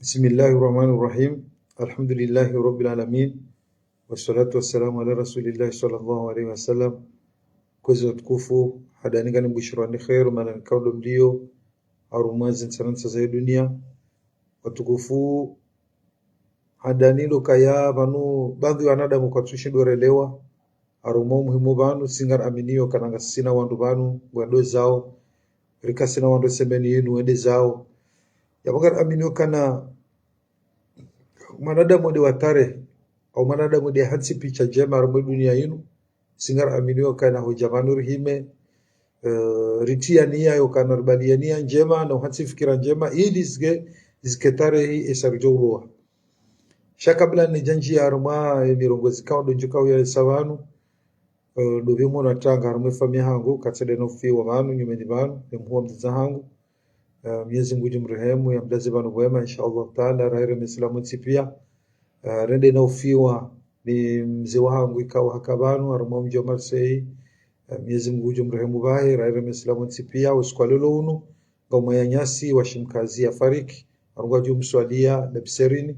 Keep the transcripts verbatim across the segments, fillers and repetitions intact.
بسم الله الرحمن الرحيم. الحمد لله رب العالمين. والصلاة والسلام على رسول الله صلى الله عليه وسلم. Kwezi watukufu, handani ngambushirani kheri, mana nikao ndo mlio harumwa zintsi na ntsi za dunia. Watukufu, handani ndo ukaya pvanu baadhwi ya wanadamu kwatsushindo relewa harumwa umuhimu pvanu, si ngaraminio ukana ngasina wandru pvanu ngwendao zao, rikasina wandru sembeni yinu wende zao. Yapvo ngaraminio ukana mwanadamu nde wa tarehi, au mwanadamu nde hantsi picha ndjema harumwa dunia yinu, si ngaraminio ukana hudja pvanu rihime, eh, ritie nia yo ukana ribalie nia ndjema, na uhantsi fikira ndjema, ili zike, zike tarehi esa ridjo uroha. Sha kabla nidjandjia harumwa, eh, mirongozi ikao ndo ndjokao ya esa pvanu, eh, ndo pvi mwana tanga harumwa efamiya hangu, katsende na ufiwa pvanu, nyumeni pvanu, ne mhuu wa mdzadze hangu. Eh, Mwenyezi Mungu ngudjo mrehemu, yamlaze pvanu pvwema, insha Allah Taala, rahireme Islamu ntsi pia. Eh, rende na ufiwa ni mze wahangu ikao haka pvanu, harumwa mdji wa Marseille. Eh, Mwenyezi Mungu ngudjo mrehemu pvahe, rahireme Islamu ntsi pia, usiku wa leo unu, ngamwananyasi wa shimkazi yafariki, harumwa ngwadjo mswalia, Dabserini,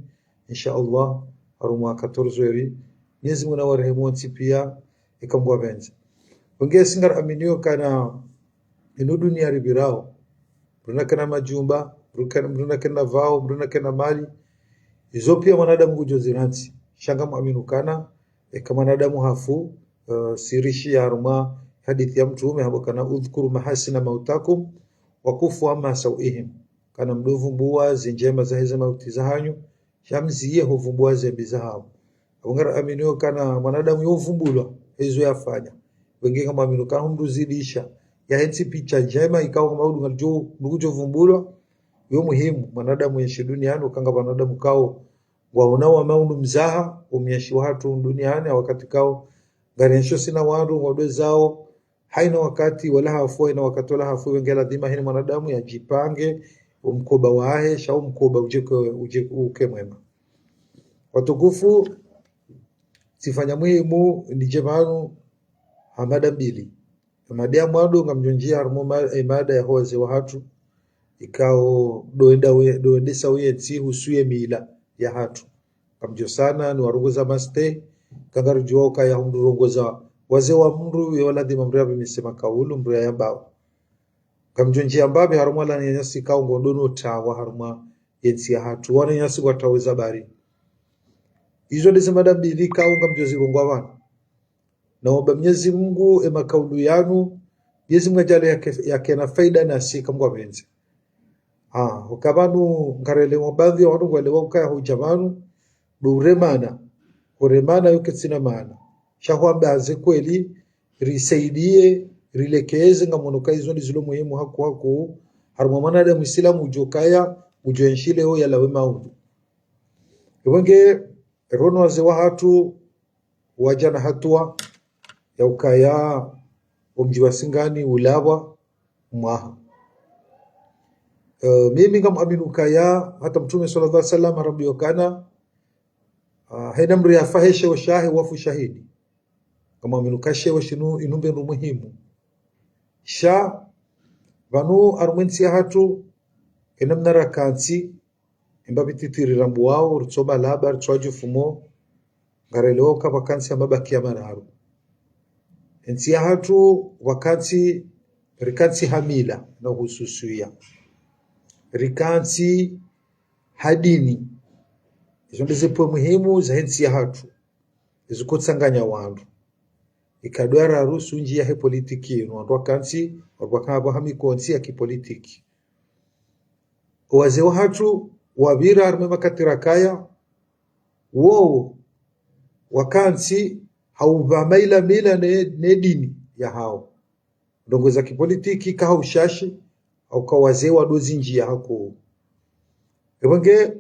insha Allah, harumwa quatorze heures. Mwenyezi Mungu nawarehemu wontsi pia, eka Mungu apvendze. Wenge si ngaraminio ukana inu dunia ripvirao, mdru nakena majumba, mdru kena, mdru nakena pvao, mdru nakena mali. Izo pia mwanadamu ngudjo zirantsi. Sha ngamwaminio ukana, eka mwanadamu hafu, eh, si rishia harumwa hadisi ya Mtrume hamba ukana, اذكروا محاسن موتاكم وكفوا عما سوءهم. Ukana mdjo vumbua zindjema zahe ze mauti zahanyu, sha mzie huvumbua zembi zahao. Apvo ngaraminio ukana mwanadamu yo uvumbulwa, ezo yafanya. Wenge ngamwaminio ukana humdru zidisha, yahentsi picha ndjema ikao hama udunga djo, ndugu djo vumbulwa, yo muhimu, mwanadamu yenshi duniani, ukanga wanadamu ikao, ngwaona wa maunu mzaha, umyenshi wahatru duniani, wakati ikao, ngari yenshio sina wandru, ngwendao zao, haina wakati wala hafu, haina wakati wala hafu, wenge ladhima heni mwanadamu yadjipange, umkoba wahe, sha umkoba udje ke, udje uke mwema. Watukufu, tsifanya muhimu, nidje pvanu, ha mada mbili. Mada ya mwando ngamdjondjia harumwa ma-, eh, mada ya ho wazee wahatru, ikao ndo wenda we-, ndo wendesa uye ntsi husu ye mila yahatru. Ngamdjo sana ni warongoza maste, kangarudjuwa ukaya humdru rongoza wazee wa mdru, yo ladhima mdru yapvimise makaulu, mdru yayambao. Ngamdjondjia mbapvi harumwa wananyasi ikao ngwendo no tawa harumwa yentsi yahatru, wananyasi ngwatawao ze habari. Izo ndeze mada mbili ikao ngamdjo zirongoa pvanu. Naomba Mwenyezi Mungu, e makaulu yanu, Mwenyezi Mungu yadjaanlie yake, yake na faida nasi eka Mungu apvendze. Ah, uka pvanu ngarelewa baadhwi ya wandru ngwelewa ukaya hudja pvanu, ndo uremana. Uremana yo kaitsina maana. Sha hwamba ze kweli, risaidie, rilekeze, ngamwono ukaya izo ndezilo muhimu haku haku, harumwa mwanadamu Islamu udjo kaya, udjo enshi leo yalawe maulu. Iwenge, rono wazee wahatru, wadja na hatua ya ukaya omdji wa Singani ulapvwa mwaha. Eh, mimi ngamwamini ukaya hata Mtrume swallallahu alaihi wasallam harambia ukana, ah, haina mdru yafa he sheo shahe wafu shahidi. Ngamwamini uka sheo shinu inu mbe ndru muhimu. Sha, pvanu harumwa entsi yahatru, ena mna rakantsi, embapvi titi rirambuwao, ritso balaba, ritso adjufumo, ngarelewa uka pvwakantsi ha mabaki ya mararu. Entsi yahatru, pvwakantsi, rikantsi ha mila na uhususiya. Rikantsi ha dini. Izo ndeze pwe muhimu zahe ntsi yahatru. Izo zikotsanganya wandru. Ikao ndo yararuhusu ndjia yahe politiki yinu, wandru wakantsi, wandru wakapvo ha mikontsi ya kipolitiki. Wazee wahatru wapvira harumwa makati rakaya, wowo, wakantsi, ha upva maila mila ne, ne dini yahao. Ndrongoo za kipolitiki, ka ha ushashi, hauka wazee wandozindjia haku. Iwenge,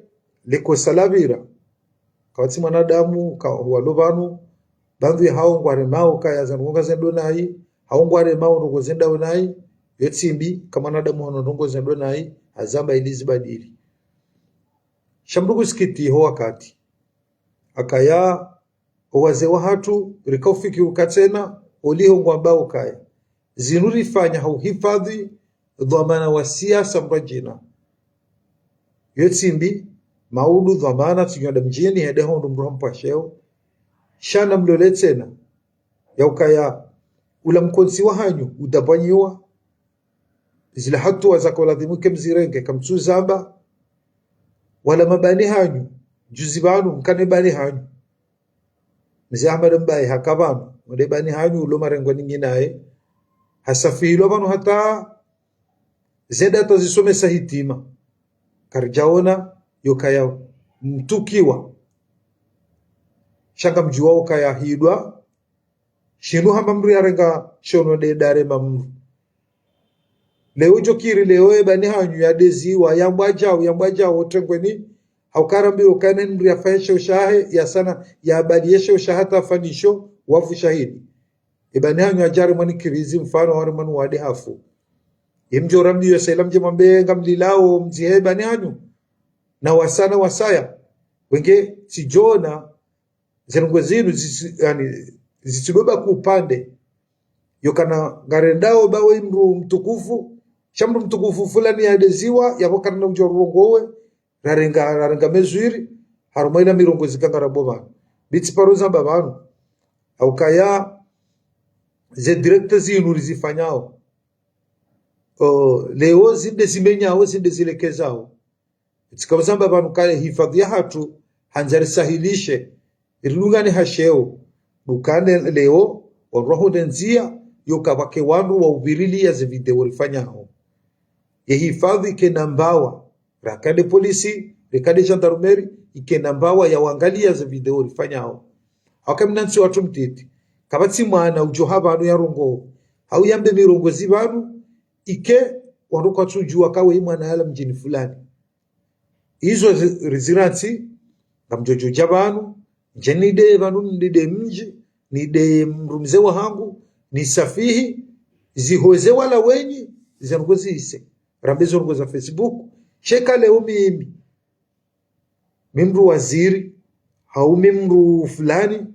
likosa lapvira, kawatsi mwanadamu, ka walo pvanu, baadhwi yahao ngwaremao ukaya za ndrongoo ngazendao nayi, hau ngwaremao ndrongoo zendao nayi, yo tsi mbi, ka mwanadamu haono ndrongoo zendao nayi, hazamba ili zibadili. Sha mdru kusikitiha wakati. Akaya, owazee wahatru, rikaufikiri uka tsena, oliho ngwambao ukaya. Zinu rifanya ha uhifadhwi, dhwamana wa siasa mradjina. Yo tsi mbi, Maudu dhwamana tsi nyoda mdjini hende hondro mdru hampvwasheo. Sha namlole tsena, ya ukaya ula mkontsi wahanyu udabwanyiwa. Zila hatuwa zaka ladhimu ke mzirenge kamtsuzamba. Wala mabani hanyu, juzi pvanu mkane bani hanyu. Mze Ahmada Mbaye haka pvanu, wende bani hanyu ulo marengwa ni nginaye. Hasafihilwa pvanu hata zenda tazisomesa hitima. Karidjaona yokaya mtukiwa. Sha ngamdjuwa ukaya hidwa. Shinu hamba mdru yarenga shono nde dare mamdru. Leo djokiri leo ebani hanyu yadeziwa, yambwa djau, yambwa djau, otrengweni. Hauka rambiwa ukaya neni mdru yafanye sheo shahe, yasana, yabaliye sheo shahe hata afanyisho, wafu shahidi. Ebani hanyu adjari mwani kirizi mfano wari mwani wade hafu. Imdjo rambiwa sa ila mdje mwambe ngamlilao mdzihe ebani hanyu. Na wasana wasaya. Wenge tsidjona zirongwe zinu zisi, yani, zitsidoba ku upande. Yokana ngarendao ba we mdru mtukufu, sha mdru mtukufu fulani yadeziwa, yapvo karina udjo rurongowe, rarenga, rarenga mezwiri, harumwa ila mirongo zika ngarambao pvanu. Bitsi paro zamba pvanu. Haukaya ze direct zinu rizifanyao. O, leo zinde zimenyao, zinde zilekezao. Tsika uzamba pvanu kaya hifadhi yahatru, handza risahilishe, ridungane ha sheo, dukane leo, wandru wahundre ndzia, yoka pvwake wandru wa uvirilia ze video rifanyao. Ye hifadhi kena mbawa, rakade polisi, rakade gendarmerie, ikena mbawa ya wangalia ze video rifanyao. Hauka mnantsi watru mtiti, kapvatsi mwana udjo ha pvanu yarongo, hau yambe mirongo zi pvanu, ike, wandru kwatsudjuwa kawe imwana yala mdjini fulani. Izo zi-, rizirantsi, ngamdjo djodja pvanu, ndje nide pvanu nide mdji, nide mdru mze wahangu, nisafihi, zihoze wala wenyi, zirongwe zise. Rambe zirongwe za Facebook, sheka leo mimi. Mi mdru waziri, hau mi mdru fulani,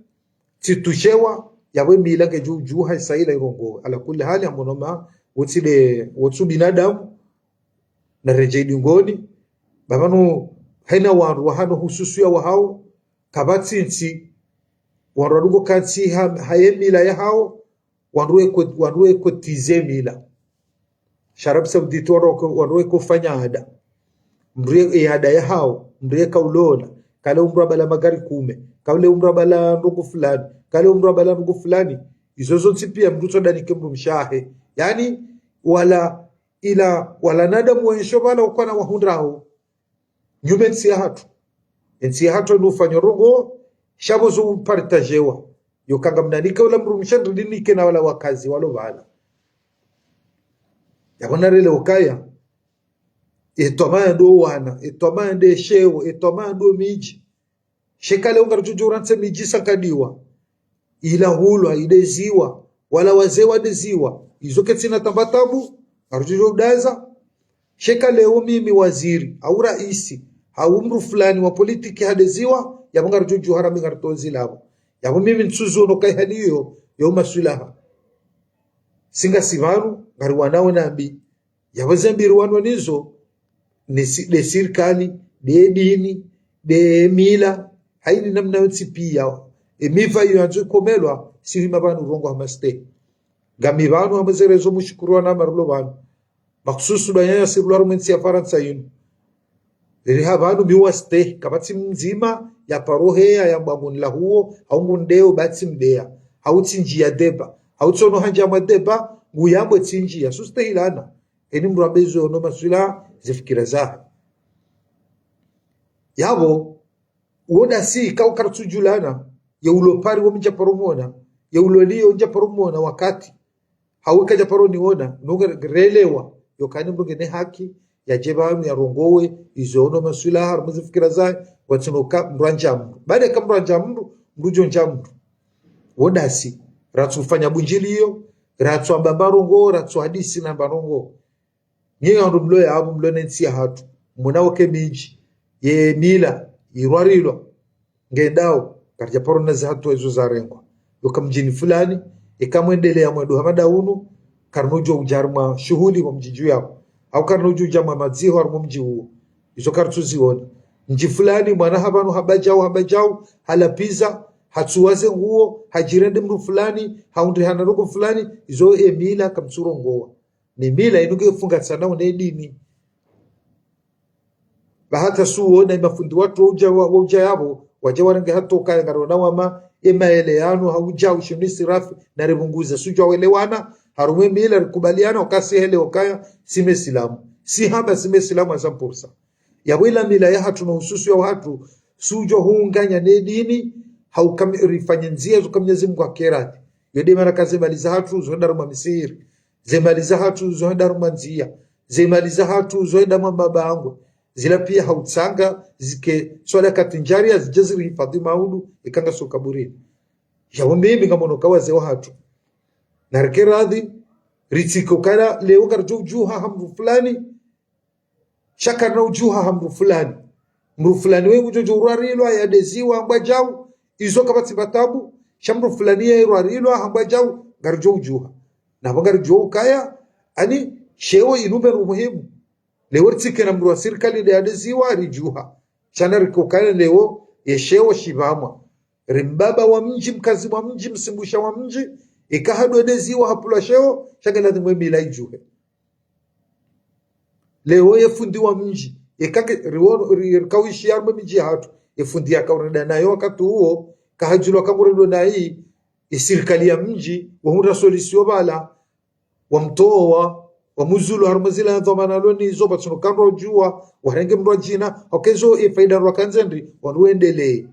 tsitushewa, yapvo emila ngedjo udjuha isa ila irongowe. Ala kulli hali hamonoma, wotside, wotsu binadamu, na redjei dingoni, ba pvanu hena wandru wahana hususiya wahao, kapvatsi ntsi, wandru wadungo kantsi ha, ha yemila yahao, wandru weko, wandru weko tize mila. Sha Arabie Saoudite wandru weko, wandru weko fanya ada. Mdru ye, ye ada yahao, mdru yeka ulola, kale umdru abala magari kume, kale umdru abala ndrongo fulani, kale umdru abala ndrongo fulani. Izo zontsi pia mdru tsodanike mdru mshe wahe. Yani, wala ila, wala nadamu wensho pvala ukwana wahundrao. Nyume ntsi yahatru. Entsi yahatru inu ufanya rongo, sha pvo zo upartajewa. Yoka ngamnanike ula mdru mshe ndri dinike na wala wakazi walo pvala. Yapvo narele ukaya, etwamaya ndo wana, etwamaya nde sheo, etwamaya ndo midji. Sheka leo ngaridjo djo urantsi midji sakadiwa. Ila hulwa, ideziwa, wala wazee wadeziwa. Izo ketsina tamba tabu, ngaridjo djo udaza. Sheka leo mimi waziri, hau raisi, hau mdru fulani wa politiki hadeziwa, yapvo ngaridjo djo harambi ngaritozi lapvo. Yapvo mimi ntsuzo no kaihaliyo, yo maswilaha. Singasi pvanu, ngariwanao nambi. Yapvo ze mbiri wanu nizo, ne si-, de sirikali, de dini, de mila, haini namna yontsi pia. Emiva iyo yandzo ikomelwa, sihima pvanu urongoa hama site. Ngami pvanu hama zerezo mushukuru wana marilo pvanu. Makhususu ba nyanya sirilo harumwa entsi ya Farantsa inu. Eri ha pvanu mi wa site, kapvatsi mdzima, ya paro heya, yamba ngu nila huo, hau ngu ndeo, ba tsi mdeya. Hau tsi ndjiya deba. Hau tsono handja mwa deba, ngu yambwe tsi ndjiya. Su site hilana. Eni mdru abezo no maswila ze fikira zahe. Yapvo, uwo dasi, kau karitsudjulana, ye ulo Paris wo mdja paro mwona, ye ulo Lyon wo mdja paro mwona wakati. Hau kadja paro niona, nunga relewa, yokani mdru ngena haki, yadje pvanu yarongowe, izo no maswila harumwa ze fikira zahe, watsinoka mdru andja mdru. Baada ka mdru andja mdru, mdru djo ndja mdru. Wo dasi, ratsufanya bundjiliyo, ratsuamba mba rongo, ratsuhadisi na mba rongo. Nyi wandru mlo yapvo mlo ne ntsi yahatru, muna wake midji, ye mila, irwarilwa, ngendao, karidja paro na ze hatuwa izo zarengwa. Yoka mdjini fulani, eka mwendeleya mwendo hama nda unu, karina udjo udja harumwa shuhuli mwa mdji dju yapvo. Hau karina udjo udja mwa madziho harumwa mdji uwo. Izo karitsuziona. Mdji fulani, mwana hapvanu hamba djau, hamba djau, halapviza, hatsuwa ze nguo, hadjirende mndru fulani, haundrihana ndrongoo fulani, izo emila kamtsurongowa. Ne mila inu ngefungamanao ne dini. Ba hata suona emafundi watru waudja, wa, waudja yapvo, wadja warenge hata ukaya ngarona wama, emaelewano, haudja ushinu israfi, na ripvunguze, sudjuwa welewana, harumwa emila rikubaliana, ukaya si helewa ukaya, si mesilamu. Si hamba si mesilamu à cent pour cent. Yapvo ila mila yahatru no ususu ya wahatru, sudjuwa hunganya ne dini, hau kami, rifanye ndzia zo ka Mwenyezi Mungu hakeradhi. Yo de mana ka ze mali zahatru, zohenda harumwa misihiri. Ze mali zahatru, zohenda harumwa ndzia. Ze mali zahatru, zohenda mwa mabangwe. Zila pia hautsanga, zike, swadakati ndjariya, zidje zirihifadhwi maudu, eka ngasi kaburini. Yapvo mimi ngamono ukaya wazee wahatru. Na rikeradhi, ritsike ukaya leo ngaridjo udjuha ha mndru fulani, sha karina udjuha ha mndru fulani. Mndru fulani we ngudjo djo urwarilwa, yadeziwa, hambwa djau, izo kapvatsi mba tabu, sha mndru fulani ye rwarilwa, hambwa djau, ngaridjo udjuha. Na pvo ngaridjo ukaya, ani, sheo inu mbenu muhimu. Leo ritsike na mndru wa sirikali de yadeziwa, ridjuha. Sha na rike ukaya leo, ye sheo shipvamwa. Ri mbaba wa mdji, mkazi wa mdji, msimbusha wa mdji, eka hadwedeziwa hapvulwa sheo, sha nge ladhimu emila idjuhe. Leo ye fundi wa mdji, eka ke, riwono, ri, rikauishi harumwa emidji yahatru, ye fundi yakaurenda nayo wakati uwo, kahadjulwa kangurendwa nayi, ye sirikali ya mdji, wahundra solution pvala, wamtowa, wamuzulu harumwa zila dhwamana alonizo, pvatsina kandru udjuwa, warenge mndru wa djina, okezo ye faida rwa kanzendi, wandru wendelee.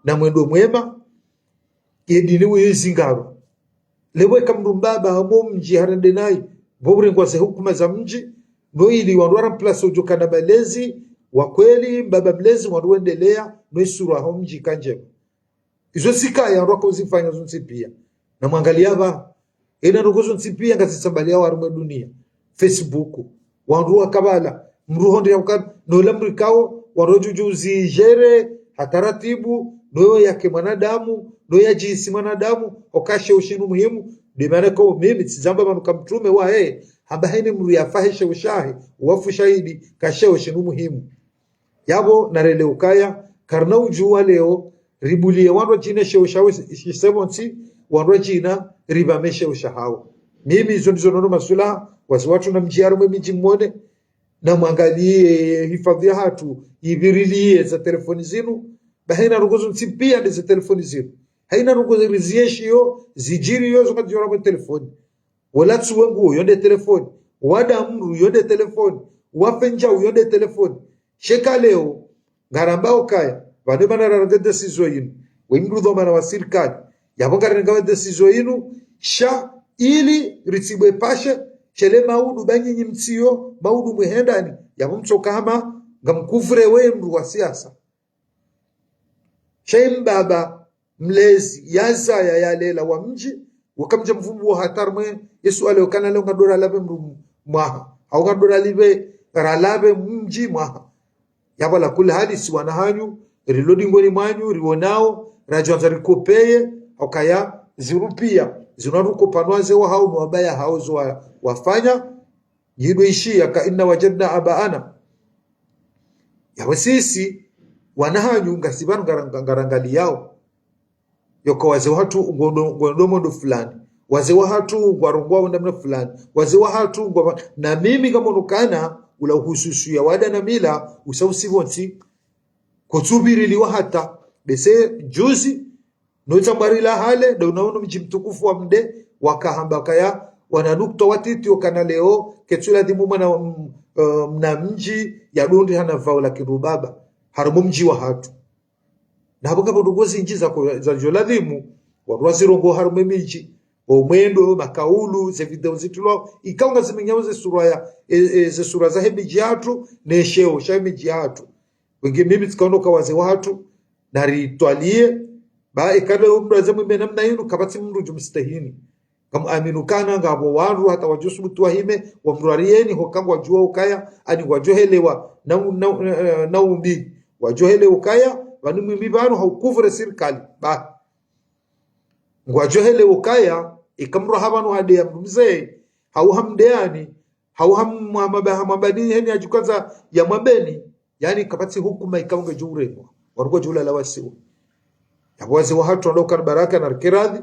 Na mwendo mwema, ye dini uyo izingarwa. Leo eka mndru mbaba hamo mdji harende nayi, pvo urengwa ze hukuma za mdji, no ili wandru wa remplace udjo kana malezi, wa kweli, mbaba mlezi, wandru wendelea, no isura ho mdji ka ndjema. Izo zikaya wandru wakauzifanya zontsi pia. Na mwangaliya pva. Ena ndrongoo zontsi pia ngazitsambaliyao harumwa edunia. Facebook. Wandru wakapvala. Mndru hondre ya uka, nola mndru ikao, wandru wadjudju uzigérer, ha taratibu, noyo yake mwanadamu, noyo yadjihisi mwanadamu, oka sheo shinu muhimu, de mana kao mimi, tsidzamba pvanu ka mtrume wahe, hamba heni mndru yafahe sheo shahe, wafu shahidi, ka sheo shinu muhimu. Yapvo narelewe ukaya, karina udjuwa leo, ribuliye wandru wa djina sheo shawo shi, shi, sipvontsi, wandru wa djina ripvame sheo shahawo. Mimi izo ndizo nono maswala, wazee wahatru na mdji harumwa emidji mwone, na mwangaliye hifadhwi yahatru, ipviriliye za telefoni zinu, ba haina ndrongoo zontsi pia nde za telefoni zinu. Haina ndrongoo rizieshiyo, zidjiriyo, zo ngazidjiriyo harumwa telefoni. Wolatsuwa nguo, yo nde telefoni. Wada mndru, yo nde telefoni. Wafe ndjau, yo nde telefoni. Sha eka leo, ngaramba ukaya, pvanu mana rarenge décision inu. We mndru dhwamana wa sirikali. Yapvo ngararenge décision inu, sha ili ritsibwe pashe, shele maudu ba nyinyi mtsiyo, maudu mwihendani, yapvo mtsoka hama, ngamkufure we mndru wa siasa. Sha ye mbaba, mlezi, yazaya, yalela wa mdji, wakamdja mvumbuwa hata harumwa ye suala yokana leo ngarendo ralapve mndru mwaha. Hau ngarendo ralipve, ralapve mdji mwaha. Yapvo ala kulli hali si wana hanyu, rilo dingoni mwanyu, riwonao, radjwandza rikopeye, hukaya zirupiya, zinu rikopa no wazee wahawo, no wabaya hawo zo wa, wafanya, yido ishiya ka إنا وجدنا آباءنا. Yapvo sisi, wana hanyu, ngasi pvanu ngara, ngarangaliyao. Yoka wazee wahatru ngondo, ngondo mwendo fulani. Wazee wahatru ngwarongowa namna fulani. Wazee wahatru ngwa, na mimi ngamono ukana, ula uhususu ya wada na mila, usa usi pvontsi. Kutsupviriliwa hata. Bese juzi, no tsambari la hale, ndo unaono mdji mtukufu wa Mde, wakahamba kaya, wana nukta watiti okana leo, ketsu ladhimu mwana, mm, eh, mna mdji, yadundri hana pvao la kindru baba, harumwa mdji wahatru. Na hapvo ngapvo ndrongoo zindji za ko, zadjo ladhimu, wandru wazirongowe harumwa emidji, omwendo, makaulu, ze video zitulwao, ikao ngazimenyao ze sura ya, e, e, ze sura zahe midji yahatru, ne sheo shahe midji yahatru. Wenge mimi tsikaono ka wazee wahatru, naritwaliye, ba eka leo mndru aze mwimbe namna inu, kapvatsi mndru djumstehini. Ngamuamini ukana ngapvo wandru hata wadjosubutu wahime, wamrwariyeni, hoka ngwadjuwa ukaya, ani ngwadjohelewa, na, na, na, na umbi. Ngwadjohelewa ukaya, pvanu mwimi pvanu haukufure sirikali, ba. Ngwadjohelewa ukaya, eka mndru hapvanu hadeya mndru mze, hau hamdeyani, hau ham, hamwamba, hamwambani heni hadjukandza yamwambeni, Yaani kapvatsi hukuma ikao ngedjo urengwa. Wandru ngwadjo ulala wasiwa. Yapvo wazee wahatru wandru ukana baraka na rikeradhi.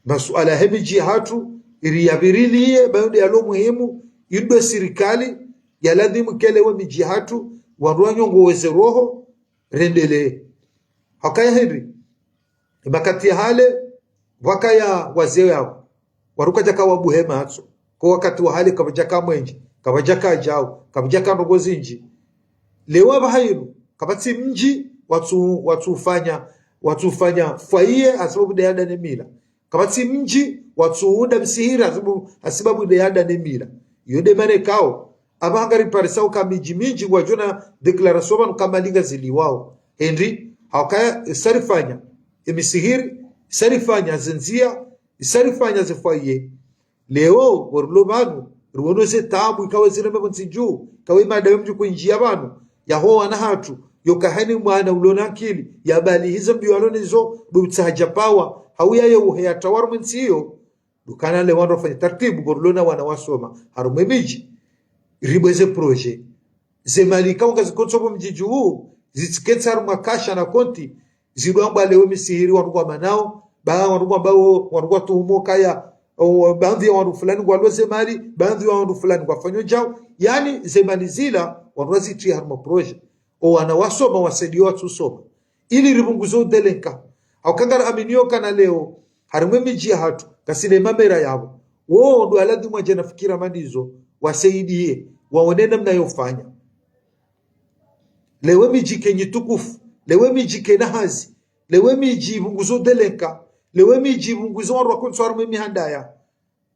Masuala yahe midji yahatru, ili yapvirilie, bayo nde yalo muhimu, indo sirikali, ya ladhimu ikele we midji yahatru, wandru wanyongoweze roho, rendelee. Hukaya hindri, makati ya hale, pvwakaya wazee yapvo, wandru kwadjaka wabuhe matso. Ko wakati wa hale kapvadjaka mwenje, kapvadjaka djau, kapvadjaka ndrongoo zindji. Leo apvaha inu, kapvatsi mdji watsu, watsufanya, watsufanya fwaye hasibabu nde yada ne mila. Kapvatsi mdji watsuunda msihiri hasibabu, hasibabu nde yada ne mila. Iyo nde mana ikao, apvaha ngariparisao uka midji mindji ngwadjo na déclaration pvanu ka mali ngaziliwao. Hindri, hukaya isarifanya emisihiri, isarifanya zendzia, isarifanya zefwaye. Leo, wo rilo pvanu, riwono ze taabu, ikao zireme pvo ntsi dju, ikao imada yo mdji kwendjia pvanu, yaho wana hatru, yoka haina mwana ulona akili, yabalihiza mbi walo nizo, be utsaha djapawa, hauya ye uhe ya tawaru mwe ntsi iyo, ndo ukana le wandru wafanye taratibu, wo rilo na wana wasoma, harumwa emidji, ribwe ze projet. Ze mali ikao ngazikontso pvo mdji dju, zitsikentsi harumwa kasha na konti, zidwangwa leo misihiri wandru ngwamanao, ba wandru ngwambao, wandru ngwatuhumo ukaya, o, baadhwi ya wandru fulani ngwalo ze mali, baadhwi ya wandru fulani ngwafanyo djau, yaani ze mali zila, wandru wazitria harumwa projet. O wana wasoma, wasaidiwa watsusoma. Ili ripvunguze udelenka. Hauka ngaraminio ukana leo, harumwa emidji yahatru, ngasina emamera yapvo. Wo ndo waladhimu wadje na fikira mandizo, wasaidie, waone namna yofanya. Leo emidji ike nyitukufu, leo emidji ike na hazi, leo emidji ipvunguze udelenka, leo emidji ipvunguze wandru wakontso harumwa emihandaya.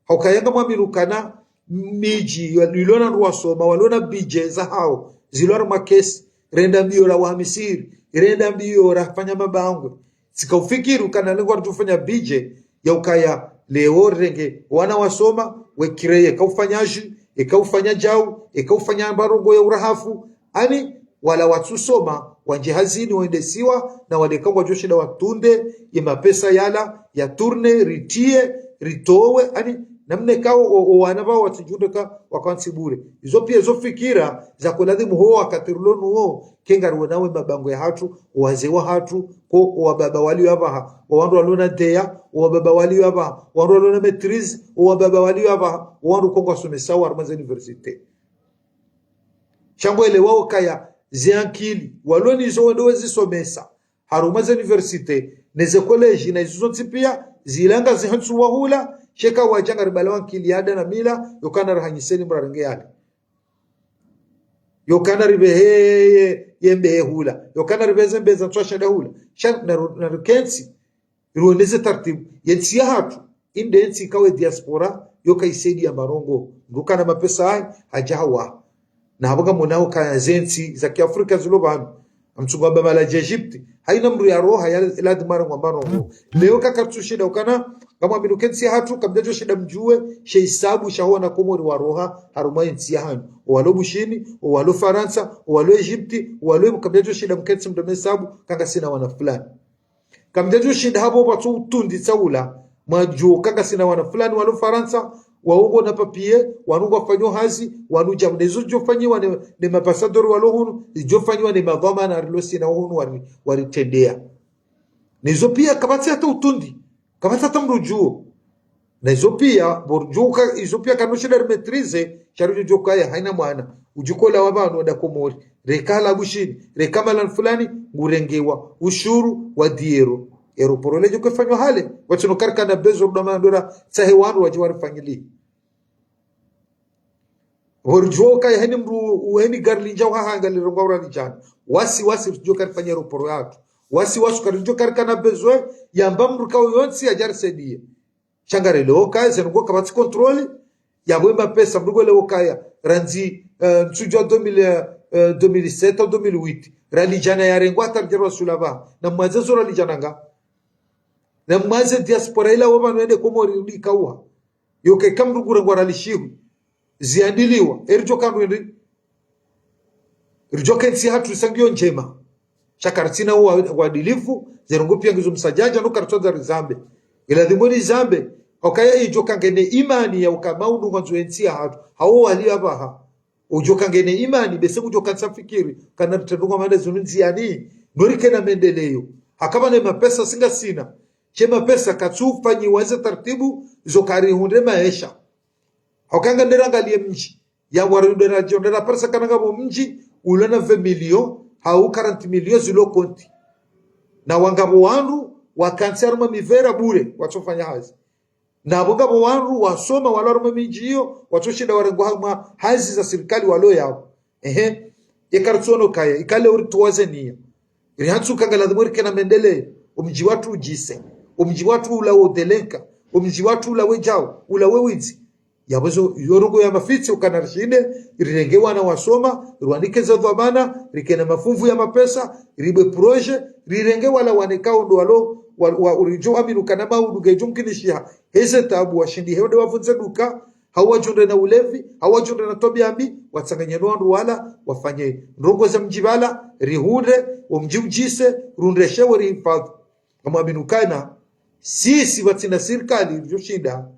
Haukaya ngamwamini ukana midji, ya, ilona wandru wasoma, walona budget zahao, zilo harumwa kesi, renda mbiyo rawaha misihiri, renda mbiyo rafanya mabangwe. Tsika ufikiri ukana lengwa ridjofanya budget, ya ukaya leo rirenge wana wasoma, we créer, eka ufanya jus, eka ufanya djau, eka ufanya mbarongo ya urahafu, yaani, wala watsusoma, wandje hazini, wendesiwa, na wale ikao ngwadjoshinda watunde, ye mapesa yala, ya tourner, ritie, ritowe, yaani, namna ikao, o, o wana pvao watsidjundre ka, wakantsi bure. Izo pia izo fikira, za kuladhimu ho wakati rilo nuwo, ke ngariwonao emabangwe yahatru, o wazee wahatru, ko o wababa walio apvaha, o wandru walona deya, o wababa walio apvaha, o wandru walona maîtrise, o wababa walio apvaha, o wandru ikao ngwasomesao harumwa ze université. Sha ngwelewao ukaya ze ankili, walo nizo wendo wezisomesa, harumwa ze université, ne ze collège, na izo zontsi pia, zila ngazihantsiwa hula, sha eka wadja ngaribala wa ankili ya ada na mila, yokana rahanyiseni mrarenge yale. Yokana ribehe ye, ye mbehe hula. Yokana ribehe ze mbehe za ntsu shenda hula. Sha na ru-, na rukentsi, riwoneze taratibu. Ye ntsi yahatru, inde ntsi ikao ye diaspora, yoka isaidia marongo. Mndru kana mapesa yahe, hadja hawaha. Na hapvo ngamonao ukaya ze ntsi za kiafrika zilo pvanu. Amtsungu amba mali ya Egypte. Haina mndru yaroha, ya ladhimu arengwa marongo. Leo kakatsushinda ukana, ngamwamini uka entsi yahatru, kamdjadjoshinda mdjuwe, she hisabu, shaho wana Komori waroha, harumwa entsi yahanyu. O walo Bushini, o walo Farantsa, o walo Egypte, o walo, kamdjadjoshinda mkentsi mdome hisabu, uka ngasina wana fulani. Kamdjadjoshinda hapvo pvatsu utundi tsaula, mwadjuwa uka ngasina wana fulani walo Farantsa, wao ngwana papier, wanu ngwafanyo hazi, wanu djamu. Nezo zidjofanyiwa ne, ne maambasadori walo hunu, zidjofanyiwa ne madhwamana rilo sina hunu wari, waritrendeya. Nezo pia kapvatsi hata utundi, kapvatsi hata mndru udjuwo. Na izo pia, pvo ridjuwa uka, izo pia kandrushinda rimaîtriser, sha ridjodjuwa ukaya haina mwana udjikolawa pvanu wenda Komori, reka halawa Bushini, reka mahala fulani, ngurengewa ushuru wa dix euros. Aéroport ile djoka ifanywa hale, watsino karikana besoin rudama ndora, tsahe wandru wadje warifanyiliye. Pvo ridjuwa ukaya haina mndru, haina gari lindjao hahanga lirengwa ura lidjana. Wasi, wasi ridjoka rifanya aéroport yahatru. Wasi, wasi karidjoka rikana besoin, yamba mndru ikao yontsi yadje yarisaidiye. Sha ngarelewo ukaya, zinu ngo kapvatsi contrôle, yapvo emapesa, mndru ngwelewo ukaya, randzi, eh, ntsudjuwa deux mille, eh, deux mille sept au deux mille huit. Ralidjana yarengwa hata ridja rwasula pvaha. Na mwaze zo ralidjana nga. Na mwaze diaspora ilawe pvanu yende Komori rudi ikauha. Yoka eka mndru ngurengwa ralishihwi. Ziandiliwa. Eridjoka ndrwendri. Ridjoka entsi yahatru isa ngiyo ndjema. Sha karitsina uwa-, uadilifu, ze ndrongoo pia ngizo msadjadja, no karitsodja rizambe. Ila dhimbo rizambe, ukaya idjoka ngena imani ya uka maundru ngwandzo entsi yahatru, hawo walio apvaha. Udjo kangene imani, bese kudjo kantsa fikiri, kana ritrendrongo manda zinu ndziani, no rikena maendeleo. Hakaba ne mapesa singa sina. She mapesa katsufanyiwa ze taratibu, zo karihundre maesha. Hauka nga nde rangalie mdji. Ya wari nde radjo, nde raparisa kana ngapvo mdji, ulo na vingt millions, hau quarante millions zilo konti. Na wangapvo wandru, wakantsi harumwa mivera bure, watsofanya hazi. Na pvo ngapvo wandru wasoma walo harumwa midji iyo, watsoshinda warengwa harumwa hazi za sirikali walo yapvo. Ehe. Eka ritsuono kaya, ika leo rituwaze niya. Rihantsi uka nga ladhimu rikena maendeleo, omdji watru udjise, omdji watru ulawe udelenka, omdji watru ulawe djau, ulawe widzi. Yapvo zo, yo ndrongoo ya mafitsi ukana rishinde, rirenge wana wasoma, riwanike ze dhwamana, rikena mafunvu ya mapesa, ribwe projet, rirenge wala wanekao ndo walo, wa, wa, uridjo amini ukana maudu ngedjo mkinishiha, heze tabu washindi hende wavundze duka, hau wadjundre na ulevi, hau wadjundre na twabia mbi, watsanganye no wandru wala, wafanye ndrongoo za mdji pvala, rihundre, omdji udjise, rihundre sheo rihifadhwi. Ngamwamini ukana, sisi pvatsina sirikali, ridjoshinda,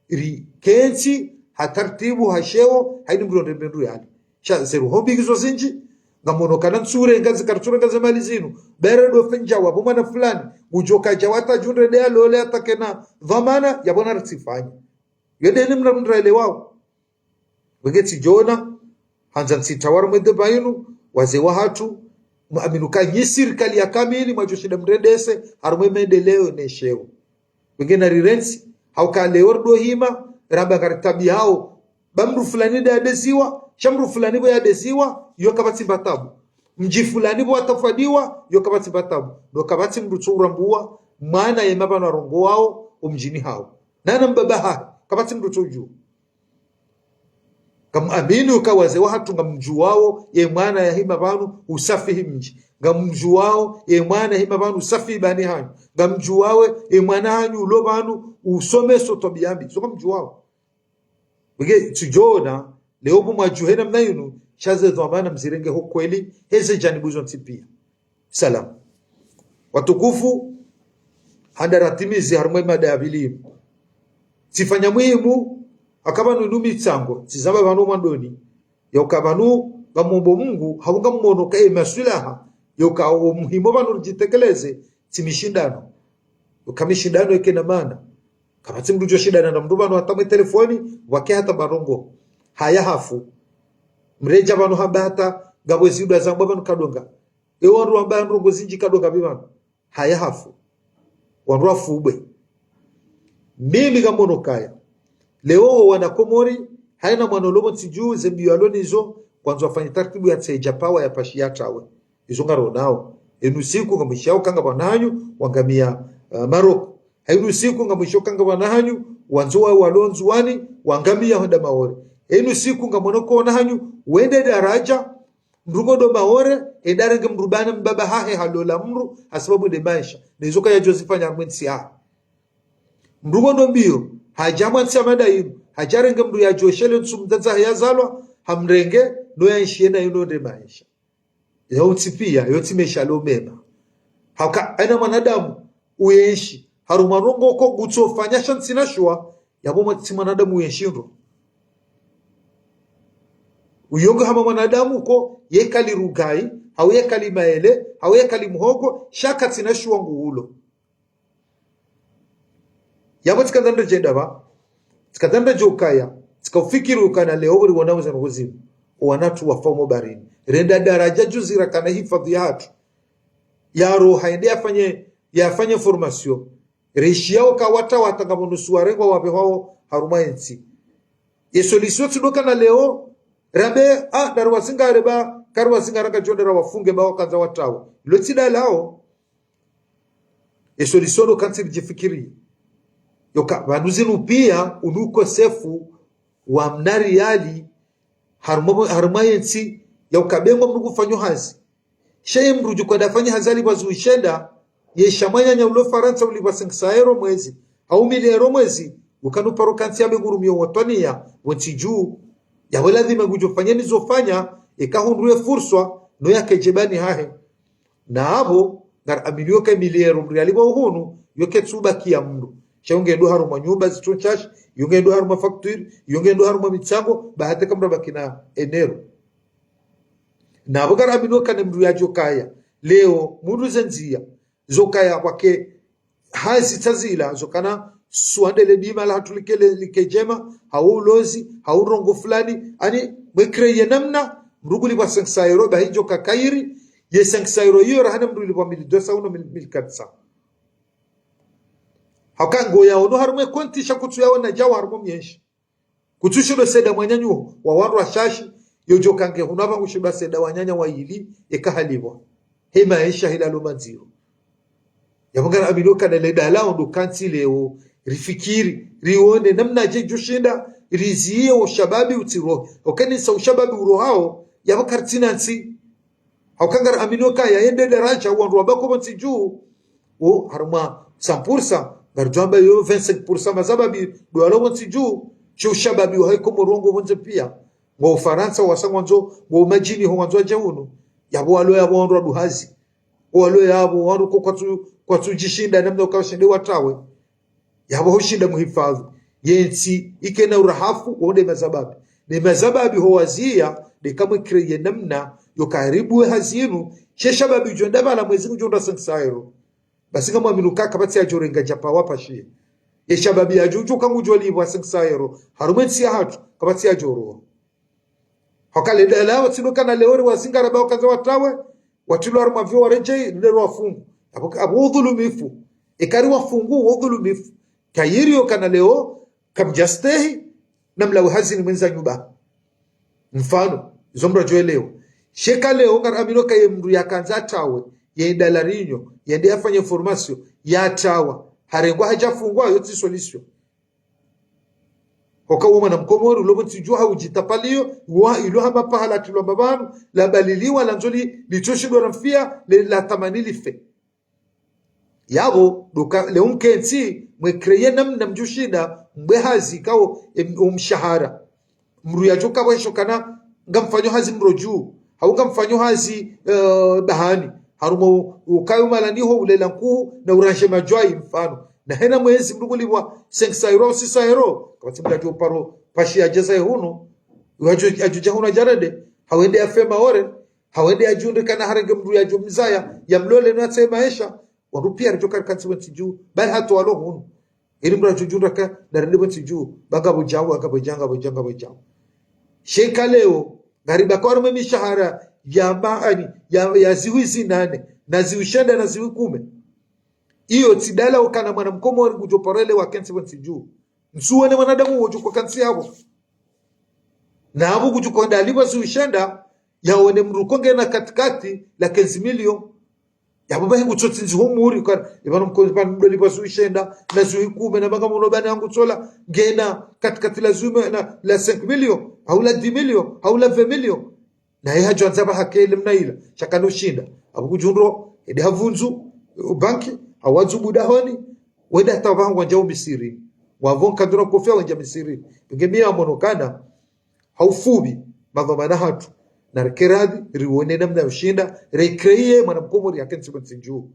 rikentsi, ha taratibu, ha sheo, haini mdru ondre mbendru yali. Sha, ze roho mbi ngizo zindji, ngamwono kana ntsu renga, zika ritsu renga ze mali zinu, bere ndo fendja wa, pvo mwana fulani, udjo kadja wata djundre nde alole hata kena dhwamana, yapvo na ritsifanya. Yo nde ni mna mndru elewao. Wenge tsidjona, handza ntsitawara mwende pvayinu, wazee wahatru, mwamini uka nyi sirikali ya kamili, mwadjoshinda mrendese, harumwa maendeleo ne sheo. Wenge na rirentsi, hauka leo rido hima, ramba ngaritabihao, ba mndru fulani nde yadeziwa, sha mndru fulani pvo yadeziwa, yo kapvatsi mba tabu. Mdji fulani pvo watafadiwa, yo kapvatsi mba tabu. No kapvatsi mndru tso urambua, mwana yema pvanu arongowao, omdjini hao. Nana mbaba hahe, kapvatsi mndru tso udjua. Ngamwamini uka wazee wahatru ngamdjuwao, ye mwana yahima pvanu usafihi mdji. Ngamdjuwao, ye mwana yahima pvanu usafihi bani hanyu. Ngamdjuwao, ye mwana hanyu ulo pvanu usomeso twabia mbi. Zo ngamdjuwao. Wenge tsidjona, leo pvo mwadjuhe namna yinu, sha ze dhwamana mzirenge ho kweli, heze janibu zontsi pia. Salam. Watukufu, handa ratimizi harumwa ye mada ya pvili inu. Tsifanya muhimu, haka pvanu inu mitsango, tsizamba pvanu mwandoni. Yauka pvanu, ngamombo Mungu, hau ngamwono ka ye maswilaha, yauka o muhimu pvanu ridjitekeleze, tsi mishindano. Yauka mishindano yekena mana. Kapvatsi mndru djoshindana na mndru pvanu hata mwe telefoni, wake hata barongo. Haya hafu. Mredja pvanu hamba hata, ngapvo zidwa zambwa pvanu kadonga. Ewa wandru wamba ndrongoo zindji kadonga pvi pvanu. Haya hafu. Wandru wafubwe. Mimi ngamwono kaya. Leo wana Komori, haina mwana ulo pvo ntsi dju, ze mbio alo nizo, kwandzo wafanye taratibu ya tsedja pawa ya pashi ya tawe. Izo ngaronao. Inu siku ngamwishiao uka ngapvo wana hanyu, wangamia, eh, Maroko. Hainu siku ngamwishiao uka ngapvo wana hanyu, wandzo wa walo Ndzuwani, wangamia hwenda Maore. Inu siku ngamwono uka wana hanyu, wende daradja, mndru ngondo Maore, enda renge mndru bana mbaba hahe halola mndru, hasababu nde maesha. Nezo kaya djozifanya harumwa entsi yahe. Mndru ngondo mbio, hadja mwa ntsi ya mada inu, hadja renge mndru yadjoshele ntsu mdzadze hahe yazalwa, hamrenge, no yaenshi yena yinu nde maesha. Yo ntsi pia, yo tsi maesha lo mema. Hauka, haina mwanadamu, uyenshi, harumwa ndrongoo ko kutsofanya sha ntsina shuwa, yapvo mwa-, tsi mwanadamu uyenshi ndro. Uyo nge hama mwanadamu ko, yeka li rugai, hau yeka li maele, hau yeka li muhogo, sha katsina shuwa ngu ulo. Yapvo tsikandza ndredje ndapvi, tsikandza ndredje ukaya, tsika ufikiri ukana leo uri wona weza ndrongoo zinu, owana hatru wafa umo barini. Renda daradja djuzi rakana hifadhwi yahatru. Yaro haende yafanye, yafanye formation. Rishia uka wata wata ngapvo nusu warengwa wapvehwao harumwa entsi. Ye solution tsi ndo kana leo, rambe, ah, ndari wazinga reba, kari wazinga ranga djo ndera wafunge ba wakandza watawe. Ilo tsi dalao. Ye solution ndo kantsi ridjifikiri. Yauka, pvanu zinu pia, unu ukosefu wa mna riali, harumwa, harumwa yentsi, yauka bengwa mndru kufanyo hazi. Sha ye mndru djuka dafanya hazi alipvwa zuishenda, ye sha mwananya ulo Farantsa ulipvwa cinq cents euros mwezi, hau mille euros mwezi, ukanu paro kantsi ya be ngurumio watwaniya, wontsi dju, yapvo ladhima ngudjofanya nizofanya, eka hundru ye furswa, no yake djebani hahe. Na apvo, ngaraminio ka mille euros mndru yalipvwa uhunu, yo ketsubakia mndru. Sha ungendo harumwa nyumba zitso ntsashi, Yo ngendo harumwa facture, yo ngendo harumwa mitsango, ba hata kamra bakina enero. Na pvo ngaraminio kana mndru yadjo kaya leo, mndru ze ndzia zo kaya kwake hazi tazila, zo kana suandele dima la hatru like le, like djema, hau ulozi, hau ndrongo fulani, ani mwe créer ye namna, mndru ngulipvwa cinq cents euros, ba hidjo ka kayiri, ye cinq cents euros iyo rahana mndru ulipvwa mille deux cents uno mille, mille quatre cents. Hauka ngoyaono harumwa ye konti sha kutsu yaona djao harumwa myenshi. Kutsu shindo senda mwananyaho wa wandru washashi, yo djo kange hunu apva ngu shindo senda wananya wayili, eka halipvwa. He maesha hila lo mandziro. Yapvo ngaraminio kana le dalao ndo kantsi leo, rifikiri, rione namna dje djo shinda, riziye wo shababi utsirohe. Okanisa ushababi urohao, yapvo karitsina ntsi. Hauka ngaraminio kaya yende daraja, wandru wabako pvo ntsi dju, wo harumwa cent pour cent, ngaridjo amba yo vingt-cinq pour cent mazababi ndo walo pvo ntsi dju, sho ushababi wa haiko mrongo pvondze pia. Ngo Ufaransa wasa ngwandzo, ngo majini ho ngwandzo wadje hunu. Yapvo walo yapvo wandru wa duhazi. Walo yapvo wandru ko kwatsu, kwatsu djishinda namna uka washinde watrawe. Yapvo hushinda muhifadhwi ye ntsi ikena urahafu, wo nde mazababi. Ne mazababi ho waziya, nde kamwe créer ye namna, yo karibu we hazi inu, she shababi djo nda pvala mwezi ngudjo ndra cinq cents euros. Basi ngamwaminu ka kapvatsi yadjo renga djapva wapvashiye. Ye shababi yadjo udjo ka ngudjo lipvwa cinq cents euros harumwa ye ntsi ya hatru, kapvatsi yadjo roha. Hauka le dalao tsi ndo kana leo ri wazingara ba wakandza watrawe, watrilwa harumwa vyo waredjei, lile ro wafungu. Apvo, apvo udhulumifu. Eka ri wafungu wo udhulumifu. Kayiri yo kana leo, kamdjastehi, na mlawe hazini mwendza nyumba. Mfano, izo mndru adjo elewa. Sheka leo ngaraminio kaye mndru yakandza atrawe, ye dalari nyo, yende yafanye formation, yatrawa, harengwa hadja fungwa, yo tsi solution. Hoka wo mwana mkomori ulo pvo ntsi dju haudjitapaliyo, wa ilo hamba pahala trilwa mbapvanu, labaliliwa, landzo li, litsoshindwa na mfiya, le, la tamani life. Yapvo, ndo ka, leo mkentsi, mwe créer namna mdjo shinda, mbwe hazi kao, em, o mshahara. Mndru yadjo kapvwa isho kana, ngamfanyo hazi Mrodju, hau ngamfanyo hazi, eh, Bahani. Harumwa u-, ukayo malaniho ulela nkuhu na uranje madjwayi mfano. Na hena mwezi mndru ngulipvwa cinq cents euros au six cents euros. Kapvatsi mndru yadjo paro pvashi yadjeza ye hunu. Yadjo, yadjo dja hunu yadjarende. Hau ende yafe maore. Hau ende yadjundre kana harenge mndru yadjo mzaya. Yamlole no yatsahe maesha. Wandru pia ridjo kari kantsi pvo ntsi dju. Bali hata walo hunu. Ili mndru yadjo djundra ka, ndarende pvo ntsi dju, ba ngapvo djao, ngapvo djao, ngapvo djao, ngapvo djao. Sheka leo, ngaribakwa harumwa mishahara ya ma-, ani, ya, ya zihwi zinane, na zihwi shenda, na zihwi kume. Iyo tsi dalao kana mwana mkomori ngudjo paro elewa kentsi pvo ntsi dju. Ntsuone mwanadamu wodjo kwa kantsi yapvo. Na apvo ngudjo kwa ndalipvwa zihwi shenda, yaone mndru ko ngena katikati la quinze millions. Yapvo bahi ngutsotsi ndziho muri, kana, ipvanu mko-, ipvanu mdolipvwa zihwi shenda, na zihwi kume, na manga muno bani yangutsola, ngena katikati la zihwi me-, na, la cinq millions, hau la dix millions, hau la vingt millions. Naye hadjo andza pvaha kele mna ila, shaka no shinda. Apvo ngudjo ndro, ende hapvundzu, banki, hau wadzubu dahoni, wende hata pvaha ngwandjao Misiri. Wapvo nkandura kofia wandja Misiri. Pvenge mi ya mono kana, ha ufupvi, madhwamana hatru, na rike radhi, riwone namna yo shinda, recréer mwana mkomori yakentsi pvo ntsi dju.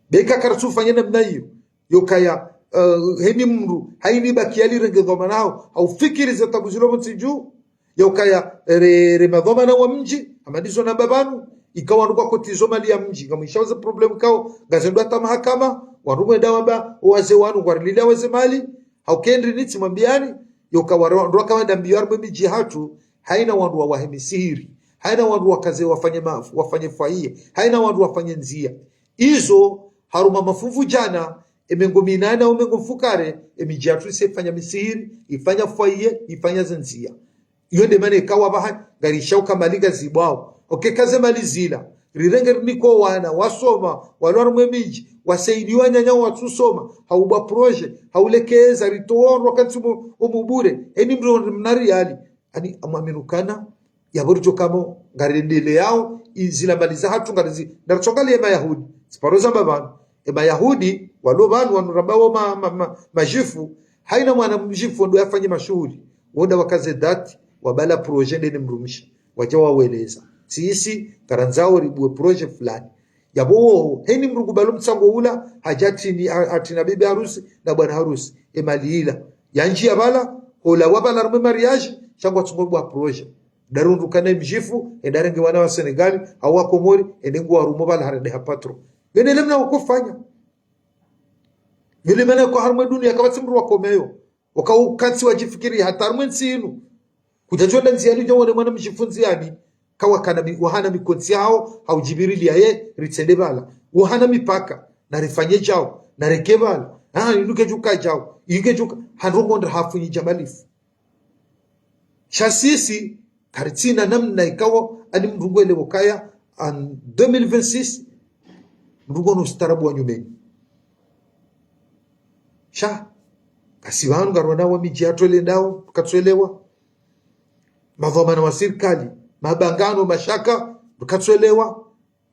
Beka karatsu fanya namna iyo, yokaya, eh, heni mndru, haini baki yali renge dhwamana hao, ha ufikiri ze tabu zilo pvo ntsi dju, yokaya, re, re madhwamana wa mdji, hama ndizo namba pvanu, ikao wandru kwa koti zo mali ya mdji, ngamwishao ze problème ikao, ngazendwa hata mahakama, wandru mwenda wamba, wazee wanu, ngwarilila weze mali, hau kendri nitsi mwambiani, yoka waro-, ndo waka wenda mbio harumwa emidji hatru, haina wandru wawahe misihiri, haina wandru wakaze wafanye ma-, wafanye fwaye, haina wandru wafanye ndzia. Izo, harumwa mafumvu djana, emengo minane au mengo mfukare, emidji hatru ise ifanya misihiri, ifanya fwaye, ifanya ze ndzia. Iyo nde mana ikawa pvaha, ngarishauka mali ngazibwao. Oke kaze mali zila, rirenge riniko wana, wasoma, walo harumwa emidji, wasaidiwa wananya watsusoma, ha ubwa projet, ha ulekeza, ritowa wandru wakantsi omu, omu bure, heni mndru mna riali. Ani amwaminu kana, yapvo ridjo kamo, ngarendeleyao, i zila mali za hatru ngarizi, naritsongaliye Mayahudi, tsiparo zamba pvanu. Emayahudi, walo pvanu wanu rambao ma, ma, ma, majifu, haina mwana mjifu ndo yafanye mashuhuli, wonda wakaze dati, wabala projet ndeni mrumishi, wadja waweleza. Sisi, ngarandzao ribuwe projet fulani. Yapvo, heni mdru ngubalo mtsango ula, hadja hatrini, ha-, hatrini bibi harusi na bwana harusi, emali ila. Yandjiya pvala, holawa pvala harumwa emariage, sha ngwatsungo bwa projet. Ndarundru kana emdjifu, endarenge wana wa Senegali, hau wa Komori, ende nguwarumo pvala harende ha patron. Yo nde le mna wakofanya. Yo le mana ko harumwa edunia kapvatsi mdru wakomeyo. Waka ukantsi wadjifikiri hata harumwa entsi inu. Kudjadjo wenda ndziani udja wone mwana mdjifu ndziani. Kawakana mi-, wahana mikontsi yawo, haudjibiriliya ye, ritsende pvala. Wahana mipaka, narifanye djau, nareke pvala. Ah, inu kedjuka djau, inu kedjuka, handrongo ndrahafu nyi djamalifu. Sha sisi, karitsina namna ikao, ani mdru ngwelewo kaya, en deux mille vingt-six, mdru ngono ustaarabu wa nyumeni. Sha, kasi pvanu ngarona wa midji yatru elendao, katsuelewa. Madhwamana wa sirikali, mabangano, mashaka, katsuelewa.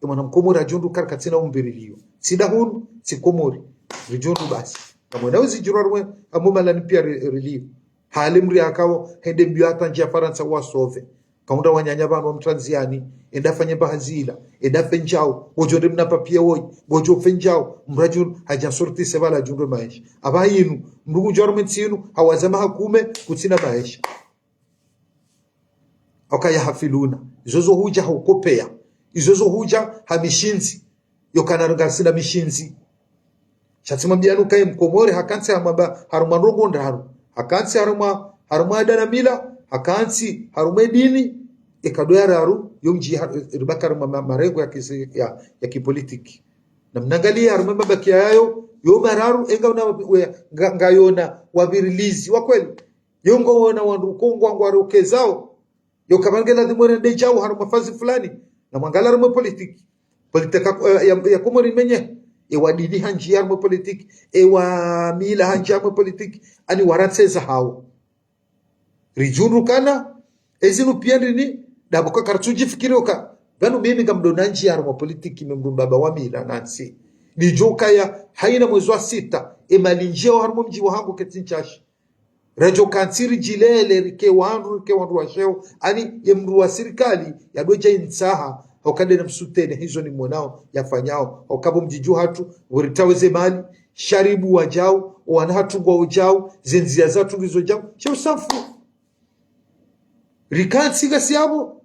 Emwana mkomori radjundru kari katsina umviriliyo. Tsi dahunu, tsi Komori. Ridjundru basi. Kamwena uzidjirwa rumwe, amo malani pia ri-, riliyo. Hali mdru yakao, hende mbio hata ndjiya Farantsa wasove. Kaundra wananya pvanu wamtria ndziani, enda fanye mbahazi ila, enda fe ndjau, ngodjo nde mna papier woyi, ngodjo fe ndjau, mdru radjundru, hadja sortir se pvala djundru maesha. Apvaha inu, mdru ngudjo harumwa entsi inu, hawaza maha kume, kutsina maesha. Okaya hafiluna. Izo zo hudja ha ukopeya. Izo zo hudja ha mishindzi. Yo kana ngasina mishindzi. Sha tsi mwambiyanu kaye mkomori, hakantsi hamwamba harumwa ndrongo ndraru. Hakantsi harumwa, harumwa ada na mila, hakantsi harumwa edini, ekado ya raru, yo mdji ha-, ribaki harumwa ma-, marengo ya kisi-, ya, ya kipolitiki. Na mnangaliye harumwa mabakiya yayo, yo mararu, enga una, we, nga, ngayona, wavirilizi, wa kweli. Yo ngowona wandru kongwa ngwarokezao. Yo kapvanu nge ladhimu rende djau harumwa fazi fulani. Na mwangala harumwa politiki. Politiki ya, ya, ya Komori menye. Ewa dini handjiya harumwa politiki. Ewa mila handjiya harumwa politiki. Ani warantseza hawo. Ridjundru kana, ezinu pia ndrini, dapvo ka karitsudjifikiri oka. Pvanu mimi ngamdo nandjiya harumwa politiki, mi mdru mbaba wa mila nantsi. Nidjo kaya, haina mwezi wa sita, emali ndjiyao harumwa mdji wahangu ketsi ntsashi. Radjo kantsi ridjilele, rike wandru, rike wandru wa sheo, ani ye mdru wa sirikali, yadodja intsaha, hauka nde na msutene, hizo nimwonao, yafanyao, hauka pvo mdjidju hatru, pvo ritawe ze mali, sha ribuwa djau, owana hatru ngwawo djau, ze ndziya zatru ngizo djau, sha usafu. Rikantsi ngasi yapvo,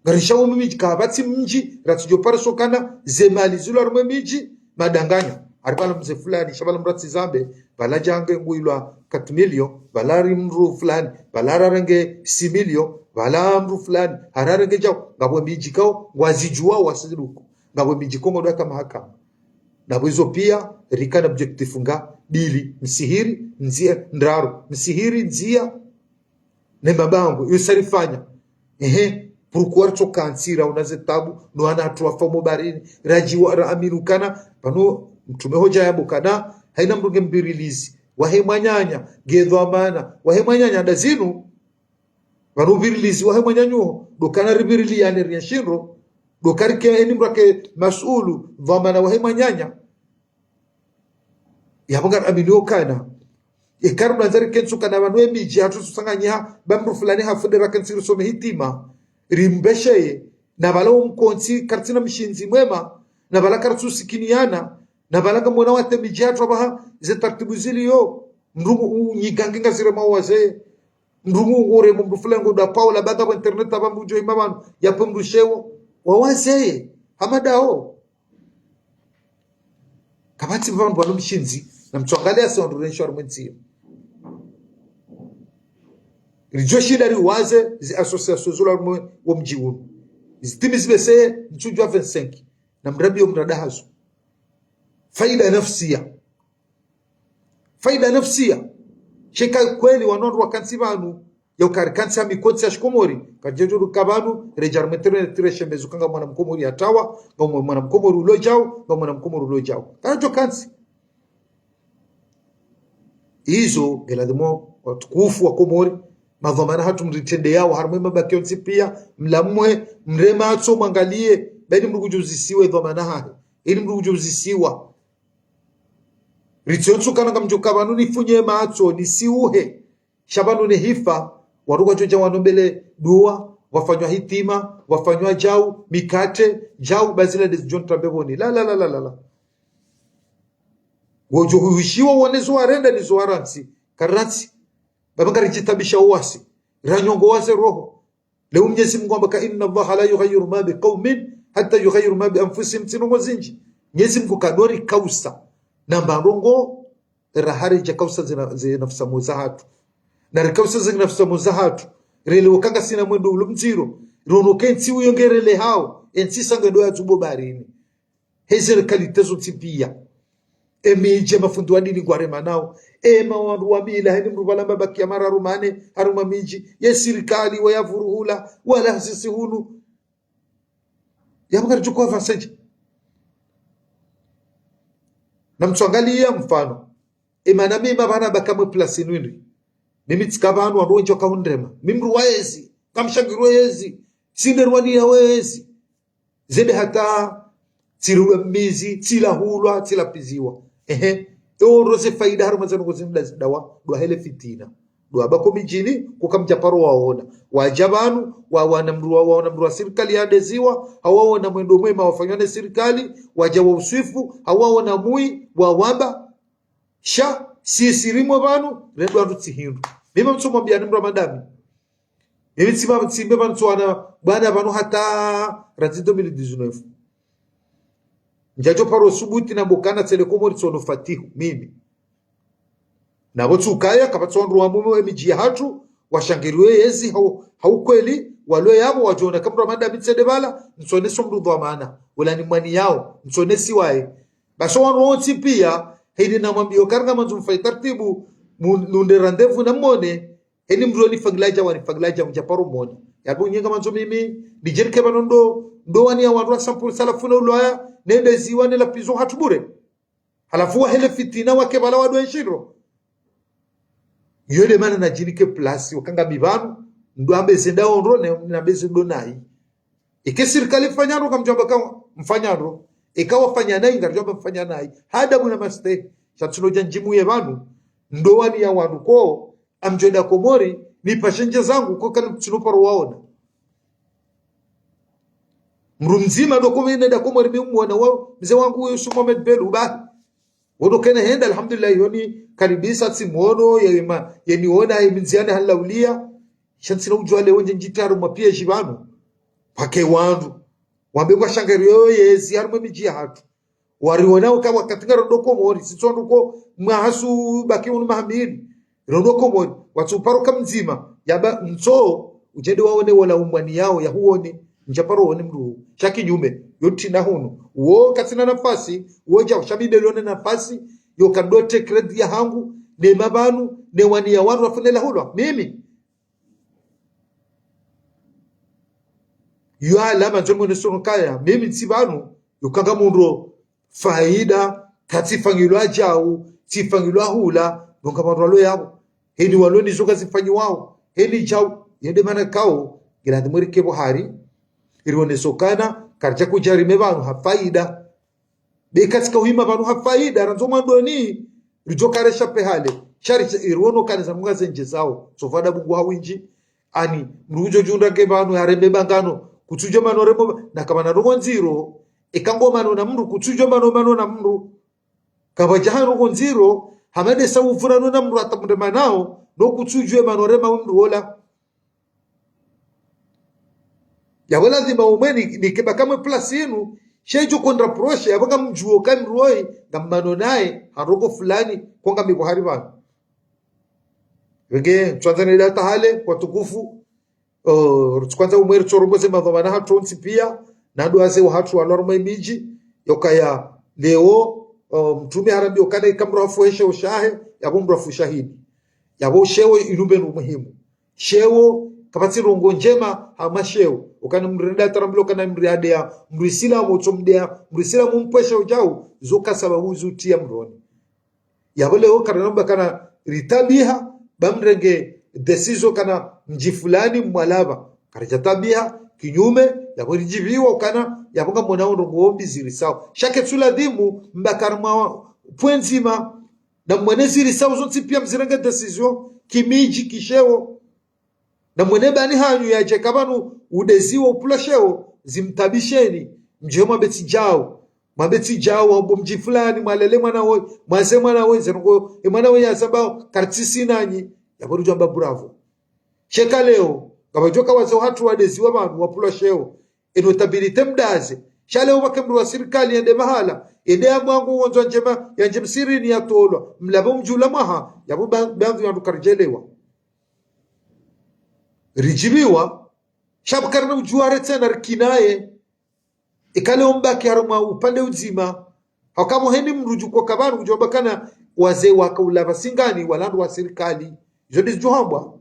ngarisha wo mimidji kapvatsi mdji, ratsudjo pariso kana ze mali zilo harumwa emidji, madanganya. Ari pvala mze fulani, sha pvala mdru atsizambe, pvala djange nguilwa quatre millions, pvala ari mdru fulani, pvala ararenge six millions, pvala mdru fulani, ararenge djau, ngapvo emidji kao, ngwazidjuwa wasiduku, ngapvo emidji kao ngodwaka mahakama. Na pvo izo pia, rikana objectif nga, mbili, msihiri, ndziya, ndraru, msihiri, ndziya, ne mabango, yo sarifanya. Ehe, pourquoi ritsokantsira una ze tabu, no wana hatru wafa mo barini, radjiwa, ra aminu kana, pvanu mtrume hodja yapvo kana, haina mdru nge mvirilizi, wahe mwananya, nge dhwamana, wahe mwananya nda zinu, pvanu uvirilizi, wahe mwananya uho, ndo kana riviriliyane riya shindro, ndo kari ke eni mdru ake masulu, dhwamana wahe mwananya, yapvo ngari amini okana. Eka ri mlandza rikentsi okana pvanu emidji hatru tsusanganyiha, ba mdru fulani hafunde rakentsi risome hitima. Rimbesheye, na pvala omkontsi karitsina mshindzi mwema, na pvala karitsusikiniyana, na pvala ngamwona wate midji hatru apvaha, ze taratibu ziliyo. Mdru ngu-, u-, nyigange ngazirema wazee. Mdru ngu-, nguremo mdru fulani ngoda paula baga pvo internet apva mdru djo hima pvanu, yapvo mdru sheo. Wa wazee, hamadao. Kapvatsi pvanu pvanu mshindzi, na mtsuangaliya se wandru rensho harumwa entsi. Ridjo shinda riwaze zi associations zilo harumwa wo mdji unu. Zitimizi pvese ntsudjuwa vingt-cinq. Na mradi yo mradi hazo. Faida nafsiya. Faida nafsiya. Sheka kweli wanu wandru wakantsi pvanu, yauka rikantsi ha mikontsi ya shikomori, kadjedjo ruka pvanu, redja harumwa internet reshe mbezu kanga mwana mkomori yatawa, nga mwa-, mwana mkomori ulo djau, nga mwana mkomori ulo djau. Karadjo kantsi. Izo, nge ladhimu watukufu wa Komori, madhwamana hatru mritrendeyawo, harumwa emabaki yontsi pia, mlamwe, mreme matso, mwangaliye, ba eni mdru kudjuzisiwa edhwamana hahe, eni mdru kudjuzisiwa. Ritsi ontsu kana ngamdjo ka pvanu nifunye matso, nisiuhe. Sha pvanu nehifa, wandru kwadjodja wanombele dua, wafanywa hitima, wafanywa djau, mikate, djau, ba zila ndezidjo ntrambe pvoni. La, la, la, la, la, la. Wodjo huishiwa wone zo warenda ni zo warantsi. Karantsi. Baba ngaridjitabisha wasi. Ranyongo waze roho. Leo Mnyezi Mungu amba ka: إن الله لا يغير ما بقوم حتى يغيروا ما بأنفسهم, tsi ndrongo zindji. Mnyezi Mungu kadori kausa. Namba ndrongo, raha ridja kausa zina, zinafusa mo zahatru. Na rikausa zinafusa mo zahatru. Relewa ka ngasina mwendo ulo mdziro. Rono ke ntsi uyo ngerelehao. E ntsi sange ndo ya dzubo baharini. He ze qualité zontsi pia. E midji, e mafundi wa dini ngwaremanao. E mawandru wa mila, heni mdru pvala mabaki ya mararu mane, harumwa midji. Ye sirikali, wa ya vuruhula, wala hasisi hunu. Yapvo ngaridjo ko avancer dje. Na mtsuangaliya mfano. E mana mimi pvanu baka mwe place inu indri. Mimi tsika pvanu wandru wendji waka hundrema. Mimi mdru wa yezi. Kamshangirwe yezi. Tsi nde rwani ya yezi. Zende hata tsilulwa mizi, tsilahulwa, tsilapiziwa. Ehe. Ewo ndo ze faida harumwa zanu ko zindru zidawa, ndo hele fitina. Ndo wabaki midjini, kuka mdja paro waona. Wadja pvanu, wa, waona mdru wa, waona mdru wa sirikali yandeziwa, hau waona mwendo mwema wafanywa ne sirikali, wadja wa uswifu, hau waona mwi, wawamba. Sha, sisi rimwe pvanu, rendwa wandru tsi hindru. Mimi mtsumwambia ni mdru wa madami. Mimi tsimba, tsimbe pvanu tsuwana, bwana pvanu hata, randzi deux mille dix-neuf. Ndjadjo paro subuti namba ukana tsele Komori tsono fatihu, mimi. Napvo tsukaya, kapvatsi wandru wa mume we midji yahatru, washangiriwe yezi hau, hau kweli, walo yapvo, wadjona ka mdru wa madami tsende pvala, ntsonese mdru dhwamana, wala ni mwani yao, ntsonesi waye. Basi wandru wontsi pia, heni namwambiyo karinga mandzo mfanye taratibu, mu, nunde rendez-vous na mwone, heni mdru wanifangiladja, wanifangiladja, mdja paro mwona. Yapvo nyenga mandzo mimi, nidjerike pvanu ndo, ndo wani ya wandru wa sampuli salafu na ulwaya, nende ziwa ne lapizo hatru bure. Halafu wa hele fitina wake pvala wandru wendji ro. Yo nde mana nadjinike place, uka ngami pvanu, ndo ambe zenda ondro, ne, nambe zendo nayi. Ike sirikali mfanya ndro, kamdjwamba ka mfanya ndro. Ika wafanya nayi, ngaridjwamba mfanya nayi. Hadabu na mastehi, sha tsuno dja ndjimu ye pvanu, ndo wani ya wandru ko, amdjo enda Komori, nipashe ndje zangu, ko kani tsino paro waona. Mdru mdzima ndo kome nenda Komori mi umwona wa, mze wangu Yusuf Mohamed Belou, ba. Wodo kene henda, alhamdulillah, yoni karibisa tsimwono, ye ma, yeniona, ye mindziani halaulia. Sha ntsina udjuwa leo ndje ndjitaro mapia dji pvanu. Pvake wandru. Wambe ngwashangiriyo yezi harumwa midji yahatru. Wariona uka wakati ngarondo Komori, sitsondo ko mwaha su baki unu maha mili. Rondo Komori, watsu paro ka mdzima, yamba ntso, udjende waone wola umwani yao, yahuone, ndja paro one mdru, sha kinyume, yo tsi na hunu. Wo katsina nafasi, wo djao, sha mi nde lone nafasi, yo kandro te crédit yahangu, ne mapvanu, ne wani ya wandru wafune lahulwa. Mimi. Yo alama ndzo mwone sono kaya, mimi ntsi pvanu, yo kanga mundro faida, katsifanyilwa djau, tsifanyilwa hula, nonga pvandru walo yapvo. Heni walo nizo kazifanyiwao, heni djau, yende mana kao, ngila ndimweri kepvo hari, irioneso kana, karidja kudja rime pvanu ha faida. Be katsika uhima pvanu ha faida, randzo mwandoni, ridjo karesha pehale. Shari, iriono kani za munga zendje zao. Sofada bungu ha windji. Ani, mdru udjo djunda nge pvanu, yarembe bangano. Kutsudjo mano rembo, na kama na ndrongo ndziro. Eka ngo mano na mdru, kutsudjo mano mano na mdru. Kapvadja ha ndrongo ndziro, hamade sa uvurano na mdru hata mdre manao, no kutsudjo mano rema mdru wola. Yapvo lazima umwe ni, nike baka mwe place inu, sha idjo konda proche, yapvo ngamdjuo ka mdru woyi, ngammano naye, ha ndrongo fulani, ko ngami pvo hari pvanu. Wenge, tswandza nida tahale, watukufu, uh, tswandza umwe ritsorongoze madhwamana hatru wontsi pia, na ndo wazee wahatru walo harumwa emidji, yokaya leo, uh, mtrume harambiya ukana ika mdru hafu he sheo shahe, yapvo mdru hafu shahidi. Yapvo sheo inu mbenu muhimu. Sheo, kapvatsi ndrongo ndjema hama sheo. Ukana mdru renda hata rambilwa ukana mdru yadeya mdru isilamu, utso mdeya mdru isilamu mpvweshe udjau, zo ka sababu zutria mdroni. Yapvo leo karina mba kana ritabiha, ba mrenge décision kana mdji fulani mwalapva. Karidja tabiha, kinyume, yapvo ridjipviwa ukana, yapvo ngamwona ndrongo mbi zirisao. Sha ketsu ladhimu, mba karina pvwe ndzima, na mwone zirisao zontsi pia mzirenge décision, kimidji, kisheo. Na mwene bani hanyu yadje ka pvanu udeziwa upvulwa sheo, zimtabisheni, mdje mwambe tsi djau. Mwambe tsi djau, wambo mdji fulani, mwalele mwana woyi, mwaze mwana woyi, ze ndrongo, e mwana woyi yazambao, karitsisi nanyi, yapvo rudjwamba bravo. Sheka leo, ngapvadjoka wazee wahatru wadeziwa pvanu, wapvulwa sheo, e notabilité mdaze. Sha leo pvwake mdru wa sirikali yende mahala, yende ya mwangu wondzo ndjema, yandje msirini yatolwa, mlapvo mdjula mwaha, yapvo ba-, baadhwi ya wandru karidjelewa. Ridjibiwa, sha pvo karina udjuwa retsena rikinaye, ika leo mbaki harumwa upande udzima, hauka pvo heni mdru djuko ka pvanu kudjwamba kana wazee waka ulapva singani, wala wandru wa sirikali. Izo ndizidjo hambwa.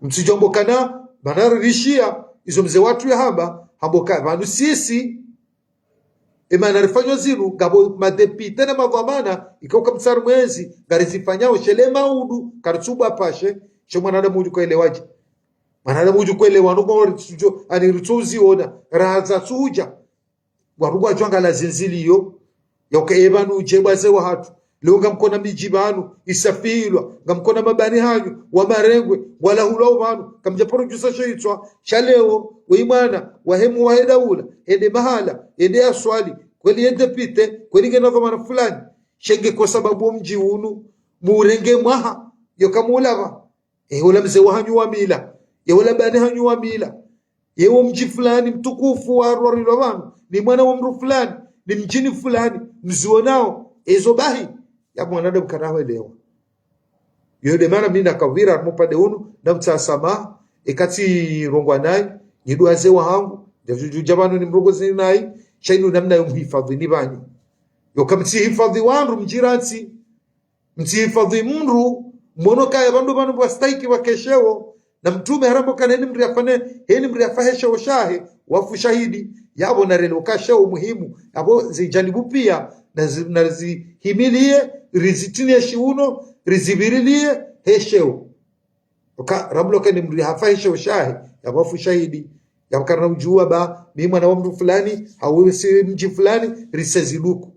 Mtsidjwambo kana, mana ririshiya, izo mzee wahatru yahamba, hambo ka pvanu sisi, e mana rifanyao zinu, ngapvo madepite na madhwamana, ikao ka mtsari mwezi, ngarizifanyao, she le maudu, karitsubwa pvashe, she mwanadamu udjo kwelewa dje. Mwanadamu udjo kwelewa, nuko ritsudjo, ani ritsouziona, raha zatsudja. Wandru ngwadjo angaliya zindziliyo, yauka e pvanu dje wazee wahatru. Leo ngamkona midji pvanu, isafilwa, ngamkona mabani hanyu, wa marengwe, walahulwa pvanu, kamdja paro djusa she itswa, sha leo, weyi mwana, wahe mu wahe daula, hende mahala, hende yaswali, kweli ye depite, kweli ngena dhwamana fulani, sha nge kwa sababu wo mdji unu, murenge mwaha, yauka mulapva, e hula mzee wahanyu wa mila, e hula bani hanyu wa mila, yewo mdji fulani mtukufu warwarilwa pvanu, ni mwana wa mdru fulani, ni mdjini fulani, mzionao, ezo bahi, ya mwanadamu kana hwelewa. Yo nde mana mi nakapvira harumwa upande unu, namtsaha samaha, eka tsirongowa nayi, nyi ndo wazee wahangu, ndjadjudja pvanu nimrongozi nayi, sha inu namna yo mhifadhwini pvanu. Yauka mtsihifadhwi wandru mdjirantsi, mtsihifadhwi mdru, mwono kaya pvandru pvanu pvwastahiki pvwake sheo, na mtrume haramba kana heni mdru yafanye, heni mdru yafahe sheo shahe, wafu shahidi, yapvo narelewe ka sheo muhimu, yapvo zidjanibu pia, na zi-, na zihimiliye, rizitiniye shiuno, rizipvirilie, he sheo. Uka, ramlo ka ni mdru yafahe sheo shahe, yapvo wafu shahidi, yapvo karina udjuwa ba, mi mwana wa mdru fulani, hau si mdji fulani, risezi duku.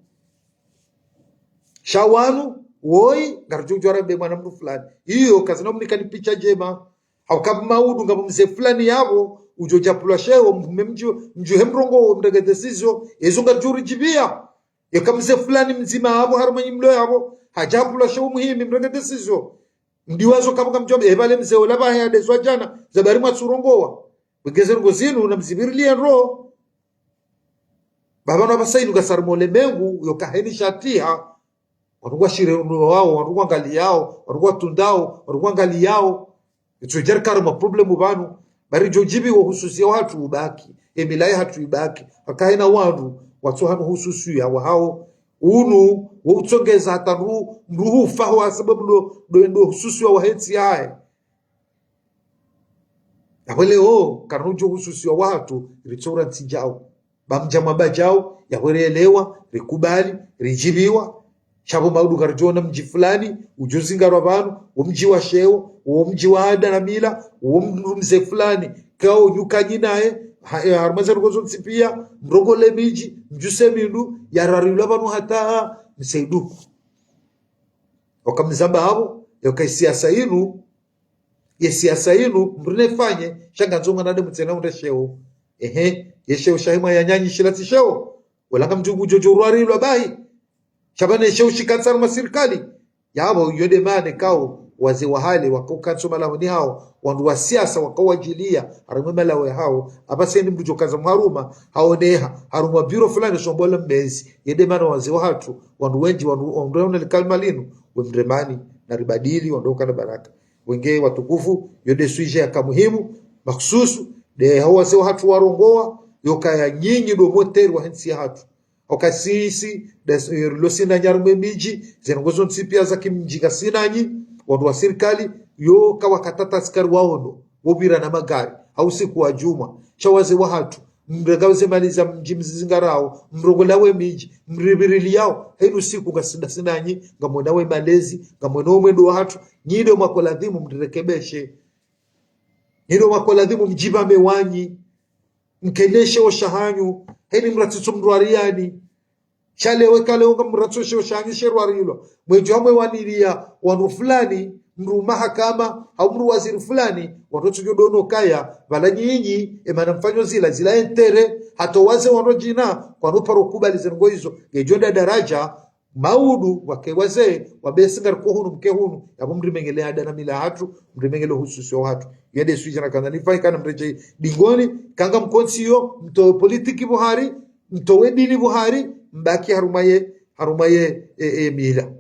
Sha wanu, woyi, ngaridjo udjuwa rambe mwana mdru fulani. Iyo, kazina umnikani picha ndjema. Hauka pvo maudu ngapvo mze fulani yapvo, udjo djapvulwa sheo, mhume mdji, mdjuhe mrongowe, mrenge décision, ezo ngaridjo uridjibiya. Yeka mze fulani mdzima yapvo, harumwa nyi mlo yapvo, hadja hapvulwa sheo muhimi, mrenge décision. Mdiwazo kapvo kamdjwamba, e pvale mze ola pvahe yadezwa djana, za bari mwatsurongowa. Wegeze ndrongo zinu, namzipvirilie ndro. Ba pvanu apvasa inu ngasi harumwa ulemengu, yauka heni shatiha, wandru ngwashiriyao, wandru ngwangaliyao, wandru ngwatrundao, wandru ngwangaliyao. Itso djarikari ma problème pvanu, bari djo djibiwa hususiya wahatru ubaki, emila yahatru ibaki, haka hena wandru, watso hanu hususiya wahao, unu, wo utsongeza hata mdru, mdru hufa hwa sababu ndo, ndo, ndo hususiya wahe ntsi yahe. Yapvo leo, karina udjo hususiya wahatru, ritsoura ntsi djau. Ba mdja mwamba djau, yapvo rielewa, rikubali, ridjibiwa. Sha pvo maudu ngaridjo ona mdji fulani, udjo zingarwa pvanu, wo mdji wa sheo, wo mdji wa ada na mila, wo mdru mze fulani, kao nyuka nyi naye, ha-, eh, harumwa ze ndrongo zontsi pia, mrongole midji, mdjuse mindru, yarwarilwa pvanu hata, msaiduku. Waka mzamba hapvo, yauka isiasa inu, ye siasa inu, mdru nefanye, sha ngandzo mwanadamu tsena unde sheo. Ehe, ye sheo shahe mwa yanyanyi shila tsi sheo. Wala ngamdjo udjo djo urwarilwa bahi. Sha pvanu ye sheo shikantsi harumwa sirikali. Yapvo, yo nde mana kao, wazee wahale, waka ukantsi malahoni hao, wandru wa siasa, waka wadjiliya, harumwa malaho yahao, apvasa heni mdru djo kandza mharuma, haoneha, harumwa biro fulani shombola mmezi, ye nde mana wazee wahatru, wandru wendji, wandru, wandru waona likalima linu, we mremani, naribadili, wandru ukana baraka. Wenge watukufu, yo nde sujet yaka muhimu, makhsusu, nde hao wazee wahatru warongowa, yauka ya nyinyi ndo moteri wahe ntsi yahatru. Hauka sisi, nde, eh, rilo sinanyi harumwa emidji, ze ndrongo zontsi pia za kimdji ngasi nanyi, wandru wa sirikali, yauka wakati hata askari waono, wopvira na magari, hau siku wa djumwa, sha wazee wahatru, mrengao ze mali za mdji mzizingarao, mrongolao emidji, mripviriliyao, heni usiku ngasi nda sinanyi, ngamwonao emalezi, ngamwonao omwendo wahatru, nyi ndo mwako ladhimu mrirekebeshe. Nyi ndo mwako ladhimu mdjipvame wanyi, mkene sheo shahanyu, heni mratsitso mrwariyani. Sha leo eka leo ngamratso sheo shahanyu sherwarilwa. Mwedjo hamwe waniliya, wandru fulani, mdru mahakama, hau mdru waziri fulani, wandru watsodjo dono kaya, pvala nyinyi, emana mfanyo zila, zila entere, hata wazee wandru djina, kwanoparo kubali ze ndrongo izo, ngedjo nda daraja, maudu, wake wazee, wabesi ngariko hunu mke hunu, yapvo mrimengelee ada na mila hatru, mrimengelee hususi wa hatru. Yende suija na kandza nifanye kana mredjei dingoni, kanga mkontsi yo, mtowe politiki pvo hari, mtowe dini pvo hari, mbaki harumwa ye, harumwa ye, e, e, mila.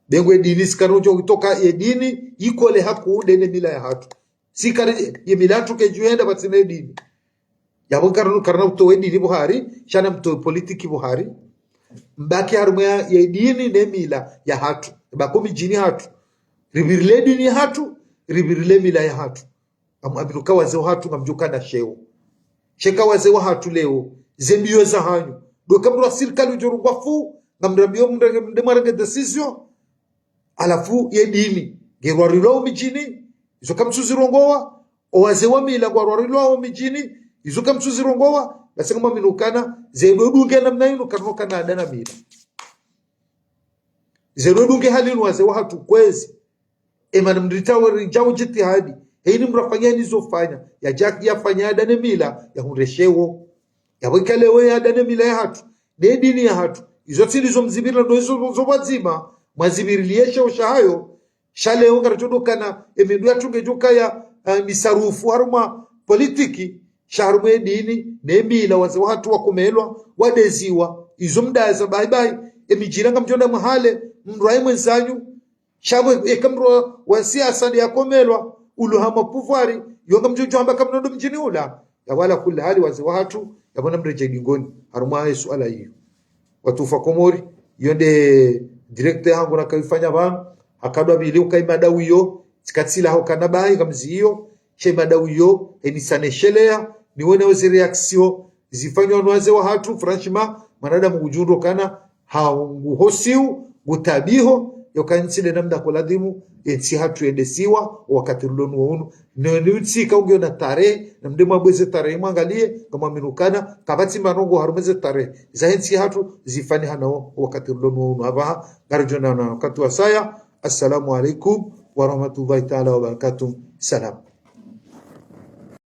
Bengwe dini, sikari udjo utoka ye dini, ikole hakuu nde ne mila ya hatru. Sikari ye mila hatru kedjo yenda pvatsina ye dini. Yapvo karina, karina utowe dini pvo hari, sha na mtowe politiki pvo hari. Mbaki harumwa ye dini ne mila ya hatru. Bako midjini hatru. Ripvirile dini ya hatru, ripvirile mila ya hatru. Am-, ambinuka wazee wa hatru ngamdjoka na sheo. Sheka wazee wa hatru leo, ze mbiyo za hanyu. Ndo ka mdru wa sirikali udjo rungwa fu, ngamrambiyo mdenge, mde mwarenge décision. Halafu ye dini, ngerwarilwao midjini, izo kamtsuzirongowa, o wazee wa mila ngwarwarilwao midjini, izo kamtsuzirongowa, basi ngamwambinuka na, zedodunge namna inu, karinoka na ada na mila. Zedodunge hali inu wazee wa hatru kwezi, emana mdritawe ridjao djitihadi. Heyini mrafanya nizo fanya. Yadja, yafanya ada ne mila, yahundre sheo. Yapvo ikalewe ya ada ne mila ya hatru. Ne dini ya hatru. Izo tsi ndizo mzipvirila ndo izo zo pvadzima. Mwazipvirilie sheo shahayo. Sha leo ngaridjo dokana, emindru yatru ngedjo kaya, eh, misarufu harumwa politiki. Sha harumwa ye dini, ne mila wazee wa hatru wakomelwa, wadeziwa. Izo mdaza baibai. Emidjira ngamdjo nda mwahale, mdru aye mwenzanyu. Sha pvo eka mdru wa, wa siasa nde yakomelwa, uluhama pouvoir, yo ngamdjo djo hamba kamna ndo mdjini ula. Yapvo ala kulli hali wazee wa hatru, yapvo namredjei dingoni, harumwa ye suala iyo. Watukufu wa Komori, iyo nde direct yahangu nakaifanya pvanu, hakadwa pvili uka imada wiyo, tsikatsila hukana bahi ngamzi iyo, she imada wiyo, enisa neshelea, niwone ozi réaction, zifanywa no wazee wa hatru, franchement, mwanadamu ngudjo undro kana, ha nguhosiu, ngutabiho, yoka ntsi le namna ko ladhimu, entsi hatru yendesiwa, wakati rilo nuwo unu. Ne, ne ntsi ka ungiyo na tarehi, na mde mwabweze tarehi mwangalie, ngamwambinuka na, kapvatsi marongo harumwa ze tarehi. Za entsi hatru, zifani hanao, wakati rilo nuwo unu. Apvaha, ngaridjo onana wakati wasaya. Assalamu alaikum wa rahmatullahi ta'ala wa barakatuh. Salam.